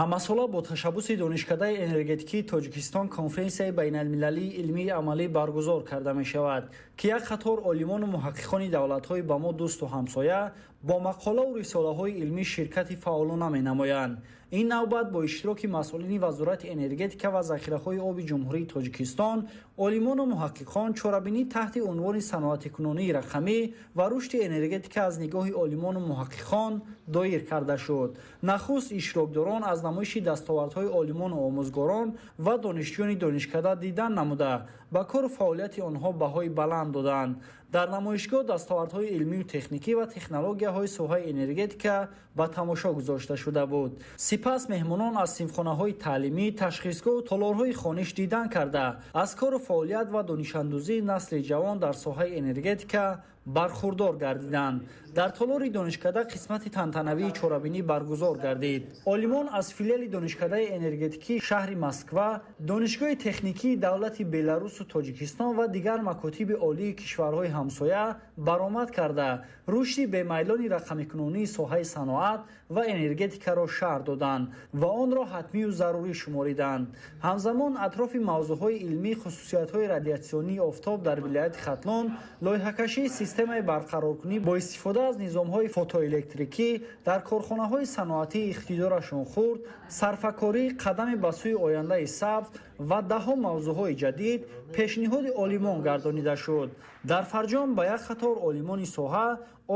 Ҳамасола бо ташаббуси Донишкадаи энергетикии Тоҷикистон конференсияи байналмилалии илмии амалӣ баргузор карда мешавад, ки як қатор олимону муҳаққиқони давлатҳои ба мо дӯсту ҳамсоя бо мақолаву рисолаҳои илмӣ ширкати фаъолона менамоянд. Ин навбат бо иштироки масъулини Вазорати энергетика ва захираҳои оби Ҷумҳурии Тоҷикистон олимону муҳаққиқон чорабинӣ таҳти унвони саноатикунонии рақамӣ ва рушди энергетика аз нигоҳи олимону муҳаққиқон доир карда шуд. Нахуст иштирокдорон аз намоиши дастовардҳои олимону омӯзгорон ва донишҷӯёни донишкада дидан намуда, ба кору фаъолияти онҳо баҳои баланд доданд. Дар намоишгоҳ дастовардҳои илмию техникӣ ва технологияҳои соҳаи энергетика ба тамошо гузошта шуда буд. Сипас меҳмонон аз синфхонаҳои таълимӣ, ташхисгоҳу толорҳои хониш дидан карда, аз кору фаъолият ва донишандӯзии насли ҷавон дар соҳаи энергетика бархурдор гардиданд. Дар толори донишкада қисмати тантанавии чорабинӣ баргузор гардид. Олимон аз филиали Донишкадаи энергетикии шаҳри Москва, Донишгоҳи техникии давлати Беларусу Тоҷикистон ва дигар макотиби олии кишварҳои ҳамсоя баромад карда, рушди бемайлони рақамикунонии соҳаи саноат ва энергетикаро шарҳ доданд ва онро ҳатмию зарурӣ шумориданд. Ҳамзамон атрофи мавзӯъҳои илмӣ, хусусиятҳои радиатсионии офтоб дар вилояти Хатлон, лоиҳакашии системаи барқароркунӣ бо истифода аз низомҳои фотоэлектрикӣ дар корхонаҳои саноатии иқтидорашон хурд, сарфакорӣ, қадаме ба сӯи ояндаи сабз ва даҳҳо мавзӯъҳои ҷадид пешниҳоди олимон гардонида шуд. Дар фарҷом ба як қатор олимони соҳа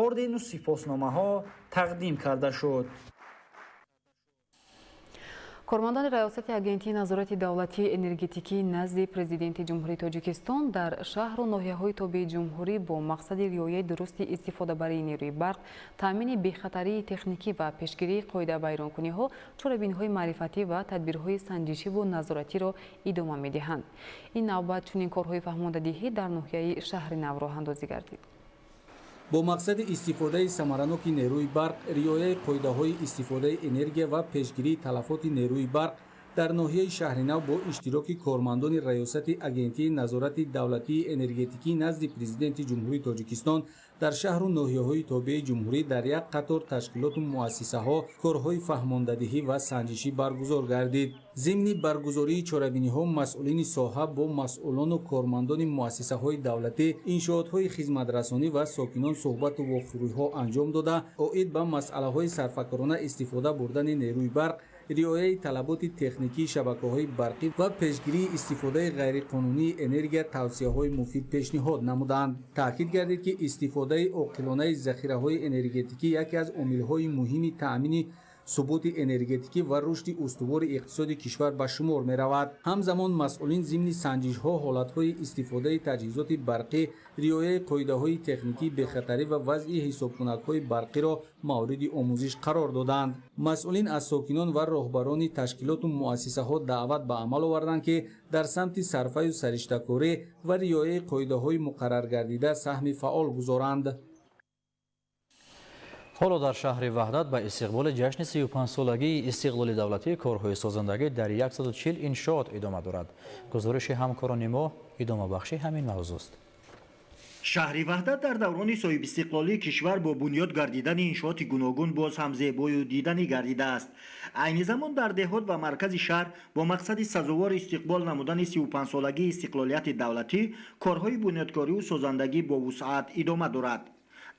ордену сипосномаҳо тақдим карда шуд. Кормандони Раёсати Агентии назорати давлатии энергетикӣ назди Президенти Ҷумҳурии Тоҷикистон дар шаҳру ноҳияҳои тобеи ҷумҳурӣ бо мақсади риояи дурусти истифодабарии нерӯи барқ, таъмини бехатарии техникӣ ва пешгирии қоидавайронкуниҳо чорабиниҳои маърифатӣ ва тадбирҳои санҷишиву назоратиро идома медиҳанд. Ин навбат чунин корҳои фаҳмондадиҳӣ дар ноҳияи Шаҳри Нав роҳандозӣ гардид. Бо мақсади истифодаи самараноки нерӯи барқ, риояи қоидаҳои истифодаи энергия ва пешгирии талафоти нерӯи барқ дар ноҳияи Шаҳринав бо иштироки кормандони Раёсати Агентии назорати давлатии энергетикӣ назди Президенти Ҷумҳурии Тоҷикистон дар шаҳру ноҳияҳои тобеи ҷумҳурӣ дар як қатор ташкилоту муассисаҳо корҳои фаҳмондадиҳӣ ва санҷишӣ баргузор гардид. Зимни баргузории чорабиниҳо масъулини соҳа бо масъулону кормандони муассисаҳои давлатӣ, иншоотҳои хизматрасонӣ ва сокинон суҳбату вохӯриҳо анҷом дода, оид ба масъалаҳои сарфакорона истифода бурдани нерӯи барқ, риояи талаботи техникии шабакаҳои барқӣ ва пешгирии истифодаи ғайриқонунии энергия тавсияҳои муфид пешниҳод намуданд. Таъкид гардид, ки истифодаи оқилонаи захираҳои энергетикӣ яке аз омилҳои муҳими таъмини суботи энергетикӣ ва рушди устувори иқтисоди кишвар ба шумор меравад. Ҳамзамон масъулин зимни санҷишҳо ҳолатҳои истифодаи таҷҳизоти барқӣ, риояи қоидаҳои техникии бехатарӣ ва вазъи ҳисобкунакҳои барқиро мавриди омӯзиш қарор доданд. Масъулин аз сокинон ва роҳбарони ташкилоту муассисаҳо даъват ба амал оварданд, ки дар самти сарфаю сариштакорӣ ва риояи қоидаҳои муқарраргардида саҳми фаъол гузоранд. Ҳоло дар шаҳри Ваҳдат ба истиқболи ҷашни 35-солагии истиқлоли давлатӣ корҳои созандагӣ дар 140 иншоот идома дорад. Гузориши ҳамкорони мо идомабахши ҳамин мавзӯст. Шаҳри Ваҳдат дар даврони соҳибистиқлолии кишвар бо бунёд гардидани иншооти гуногун боз ҳам зебою диданӣ гардидааст. Айни замон дар деҳот ва маркази шаҳр бо мақсади сазовор истиқбол намудани 35-солагии истиқлолияти давлатӣ корҳои бунёдкорию созандагӣ бо вусъат идома дорад.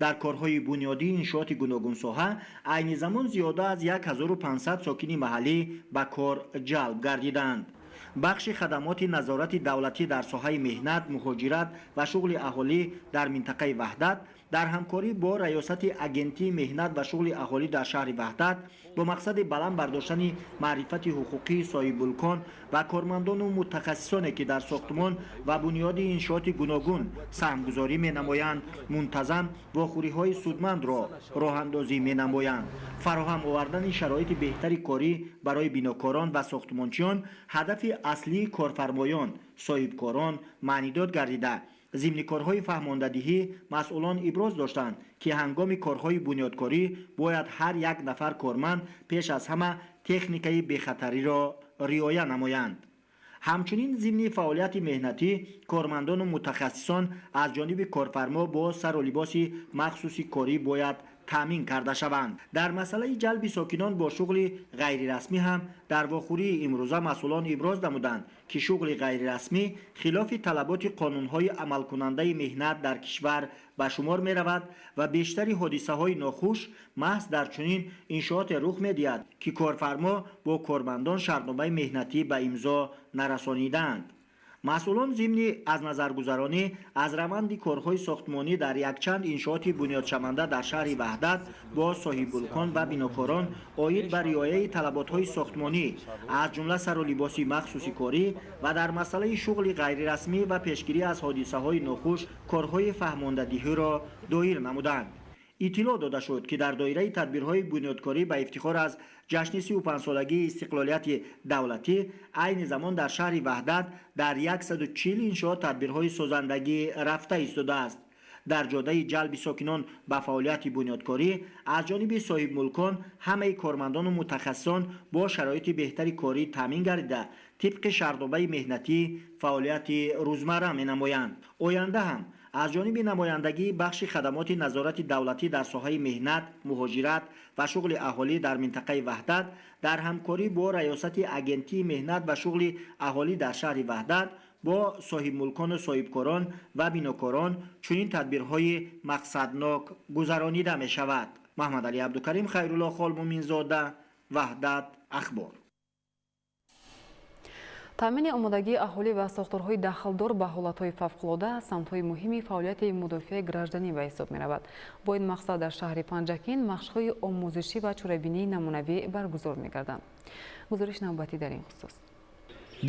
Дар корҳои бунёдии иншооти гуногунсоҳа айни замон зиёда аз 1500 сокини маҳаллӣ ба кор ҷалб гардиданд. Бахши хадамоти назорати давлатӣ дар соҳаи меҳнат, муҳоҷират ва шуғли аҳолӣ дар минтақаи Ваҳдат дар ҳамкорӣ бо Раёсати Агентии меҳнат ва шуғли аҳолӣ дар шаҳри Ваҳдат бо мақсади баланд бардоштани маърифати ҳуқуқии соҳибмулкон ва кормандону мутахассисоне, ки дар сохтмон ва бунёди иншооти гуногун саҳмгузорӣ менамоянд, мунтазам вохӯриҳои судмандро роҳандозӣ менамоянд. Фароҳам овардани шароити беҳтари корӣ барои бинокорон ва сохтмончиён ҳадафи аслии корфармоён, соҳибкорон маънидод гардида, Зимни корҳои фаҳмондадиҳӣ масъулон иброз доштанд, ки ҳангоми корҳои бунёдкорӣ бояд ҳар як нафар корманд пеш аз ҳама техникаи бехатариро риоя намоянд. Ҳамчунин зимни фаъолияти меҳнатӣ кормандону мутахассисон аз ҷониби корфармо бо сару либоси махсуси корӣ бояд таъмин карда шаванд. Дар масъалаи ҷалби сокинон бо шуғли ғайрирасмӣ ҳам дар вохӯрии имрӯза масъулон иброз намуданд, ки шуғли ғайрирасмӣ хилофи талаботи қонунҳои амалкунандаи меҳнат дар кишвар ба шумор меравад ва бештари ҳодисаҳои нохуш маҳз дар чунин иншооте рух медиҳад, ки корфармо бо кормандон шартномаи меҳнатӣ ба имзо нарасонидаанд. Масъулон зимни аз назаргузаронӣ аз раванди корҳои сохтмонӣ дар якчанд иншооти бунёдшаванда дар шаҳри Ваҳдат бо соҳибмулкон ва бинокорон оид ба риояи талаботҳои сохтмонӣ, аз ҷумла сару либоси махсуси корӣ ва дар масъалаи шуғли ғайрирасмӣ ва пешгирӣ аз ҳодисаҳои нохуш корҳои фаҳмондадиҳиро доир намуданд. Иттилоъ дода шуд, ки дар доираи тадбирҳои бунёдкорӣ ба ифтихор аз ҷашни 35-солагии истиқлолияти давлатӣ айни замон дар шаҳри Ваҳдат дар 140 иншоот тадбирҳои созандагӣ рафта истодааст. Дар ҷодаи ҷалби сокинон ба фаъолияти бунёдкорӣ аз ҷониби соҳибмулкон ҳамаи кормандону мутахассисон бо шароити беҳтари корӣ таъмин гардида, тибқи шартномаи меҳнатӣ фаъолияти рӯзмарра менамоянд. Оянда ҳам аз ҷониби намояндагии бахши хадамоти назорати давлатӣ дар соҳаи меҳнат, муҳоҷират ва шуғли аҳолӣ дар минтақаи Ваҳдат дар ҳамкорӣ бо раёсати агентии меҳнат ва шуғли аҳолӣ дар шаҳри Ваҳдат бо соҳибмулкону соҳибкорон ва бинокорон чунин тадбирҳои мақсаднок гузаронида мешавад. Маҳмадалӣ Абдукарим, Хайрулло Холмуминзода, Ваҳдат, Ахбор. Таъмини омодагии аҳолӣ ва сохторҳои дахлдор ба ҳолатҳои фавқулода самтҳои муҳими фаъолияти мудофиаи гражданӣ ба ҳисоб меравад. Бо ин мақсад дар шаҳри Панҷакент машқҳои омӯзишӣ ва чорабинии намунавӣ баргузор мегарданд. Гузориш навбатӣ дар ин хусус.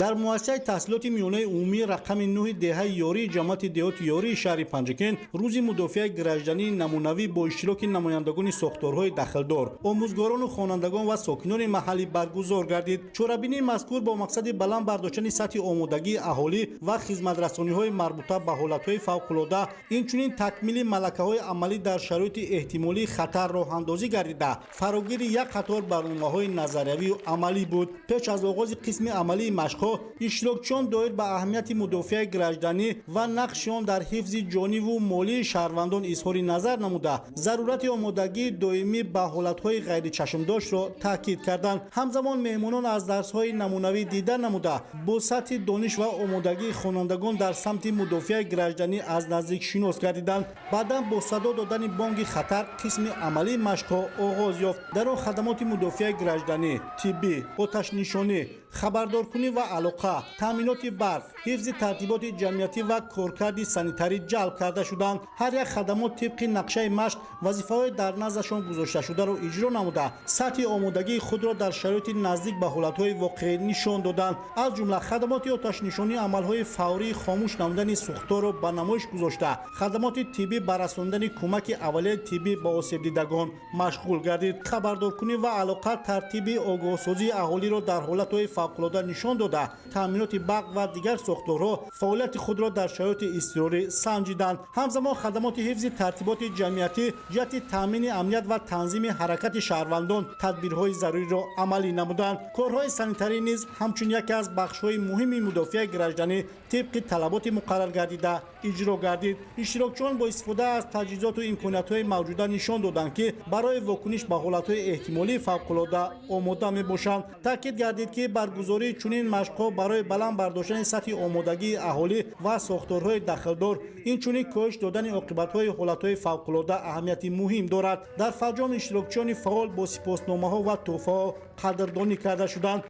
Дар муассисаи таҳсилоти миёнаи умумии рақами 9 деҳаи Ёрии ҷамоати деҳоти Ёрии шаҳри Панҷакент рӯзи мудофиаи граждании намунавӣ бо иштироки намояндагони сохторҳои дахлдор, омӯзгорону хонандагон ва сокинони маҳаллӣ баргузор гардид. Чорабинии мазкур бо мақсади баланд бардоштани сатҳи омодагии аҳолӣ ва хизматрасониҳои марбута ба ҳолатҳои фавқулода, инчунин такмили малакаҳои амалӣ дар шароити эҳтимолии хатар роҳандозӣ гардида, фарогири як қатор барномаҳои назариявию амалӣ буд. Пеш аз оғози қисми амалии машқ иштирокчиён доир ба аҳамияти мудофиаи гражданӣ ва нақши он дар ҳифзи ҷониву молии шаҳрвандон изҳори назар намуда, зарурати омодагии доимӣ ба ҳолатҳои ғайричашмдоштро таъкид карданд. Ҳамзамон меҳмонон аз дарсҳои намунавӣ дида намуда, бо сатҳи дониш ва омодагии хонандагон дар самти мудофиаи гражданӣ аз наздик шинос гардиданд. Баъдан бо садо додани бонги хатар қисми амалии машқҳо оғоз ёфт. Дар он хадамоти мудофиаи гражданӣ, тиббӣ, оташнишонӣ, хабардоркунӣ ва алоқа, таъминоти барқ, ҳифзи тартиботи ҷамъиятӣ ва коркарди санитарӣ ҷалб карда шуданд. Ҳар як хадамот тибқи нақшаи машқ вазифаҳои дар наздашон гузошташударо иҷро намуда, сатҳи омодагии худро дар шароити наздик ба ҳолатҳои воқеӣ нишон доданд. Аз ҷумла хадамоти оташнишонӣ амалҳои фаврии хомӯш намудани сӯхторро ба намоиш гузошта, хадамоти тиббӣ ба расондани кӯмаки аввалияи тиббӣ ба осебдидагон машғул гардид. Хабардоркунӣ ва алоқа тартиби огоҳсозии аҳолиро дар ҳолатҳои фавқулода нишон дода, таъминоти барқ ва дигар сохторҳо фаъолияти худро дар шароити изтирорӣ санҷиданд. Ҳамзамон хадамоти ҳифзи тартиботи ҷамъиятӣ ҷиҳати таъмини амният ва танзими ҳаракати шаҳрвандон тадбирҳои заруриро амалӣ намуданд. Корҳои санитарӣ низ ҳамчун яке аз бахшҳои муҳими мудофиаи гражданӣ тибқи талаботи муқаррар гардида иҷро гардид. Иштирокчиён бо истифода аз таҷҳизоту имкониятҳои мавҷуда нишон доданд, ки барои вокуниш ба ҳолатҳои эҳтимолии фавқулода омода мебошанд. Таъкид гардид, ки баргузории чунин машқҳо барои баланд бардоштани сатҳи омодагии аҳолӣ ва сохторҳои дахлдор, инчунин коҳиш додани оқибатҳои ҳолатҳои фавқулода аҳамияти муҳим дорад. Дар фарҷом иштирокчиёни фаъол бо сипосномаҳо ва тӯҳфаҳо қадрдонӣ карда шуданд.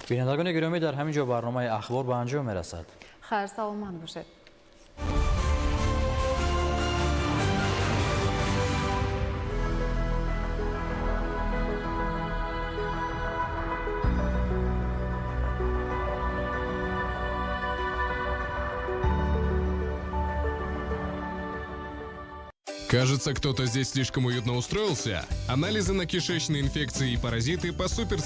Бинандагони гиромӣ, дар ҳамин ҷо барномаи Ахбор ба анҷом мерасад. Хайр, саломат бошед. Кажется, кто-то здесь слишком уютно устроился. Анализы на кишечные инфекции и паразиты по суперцене.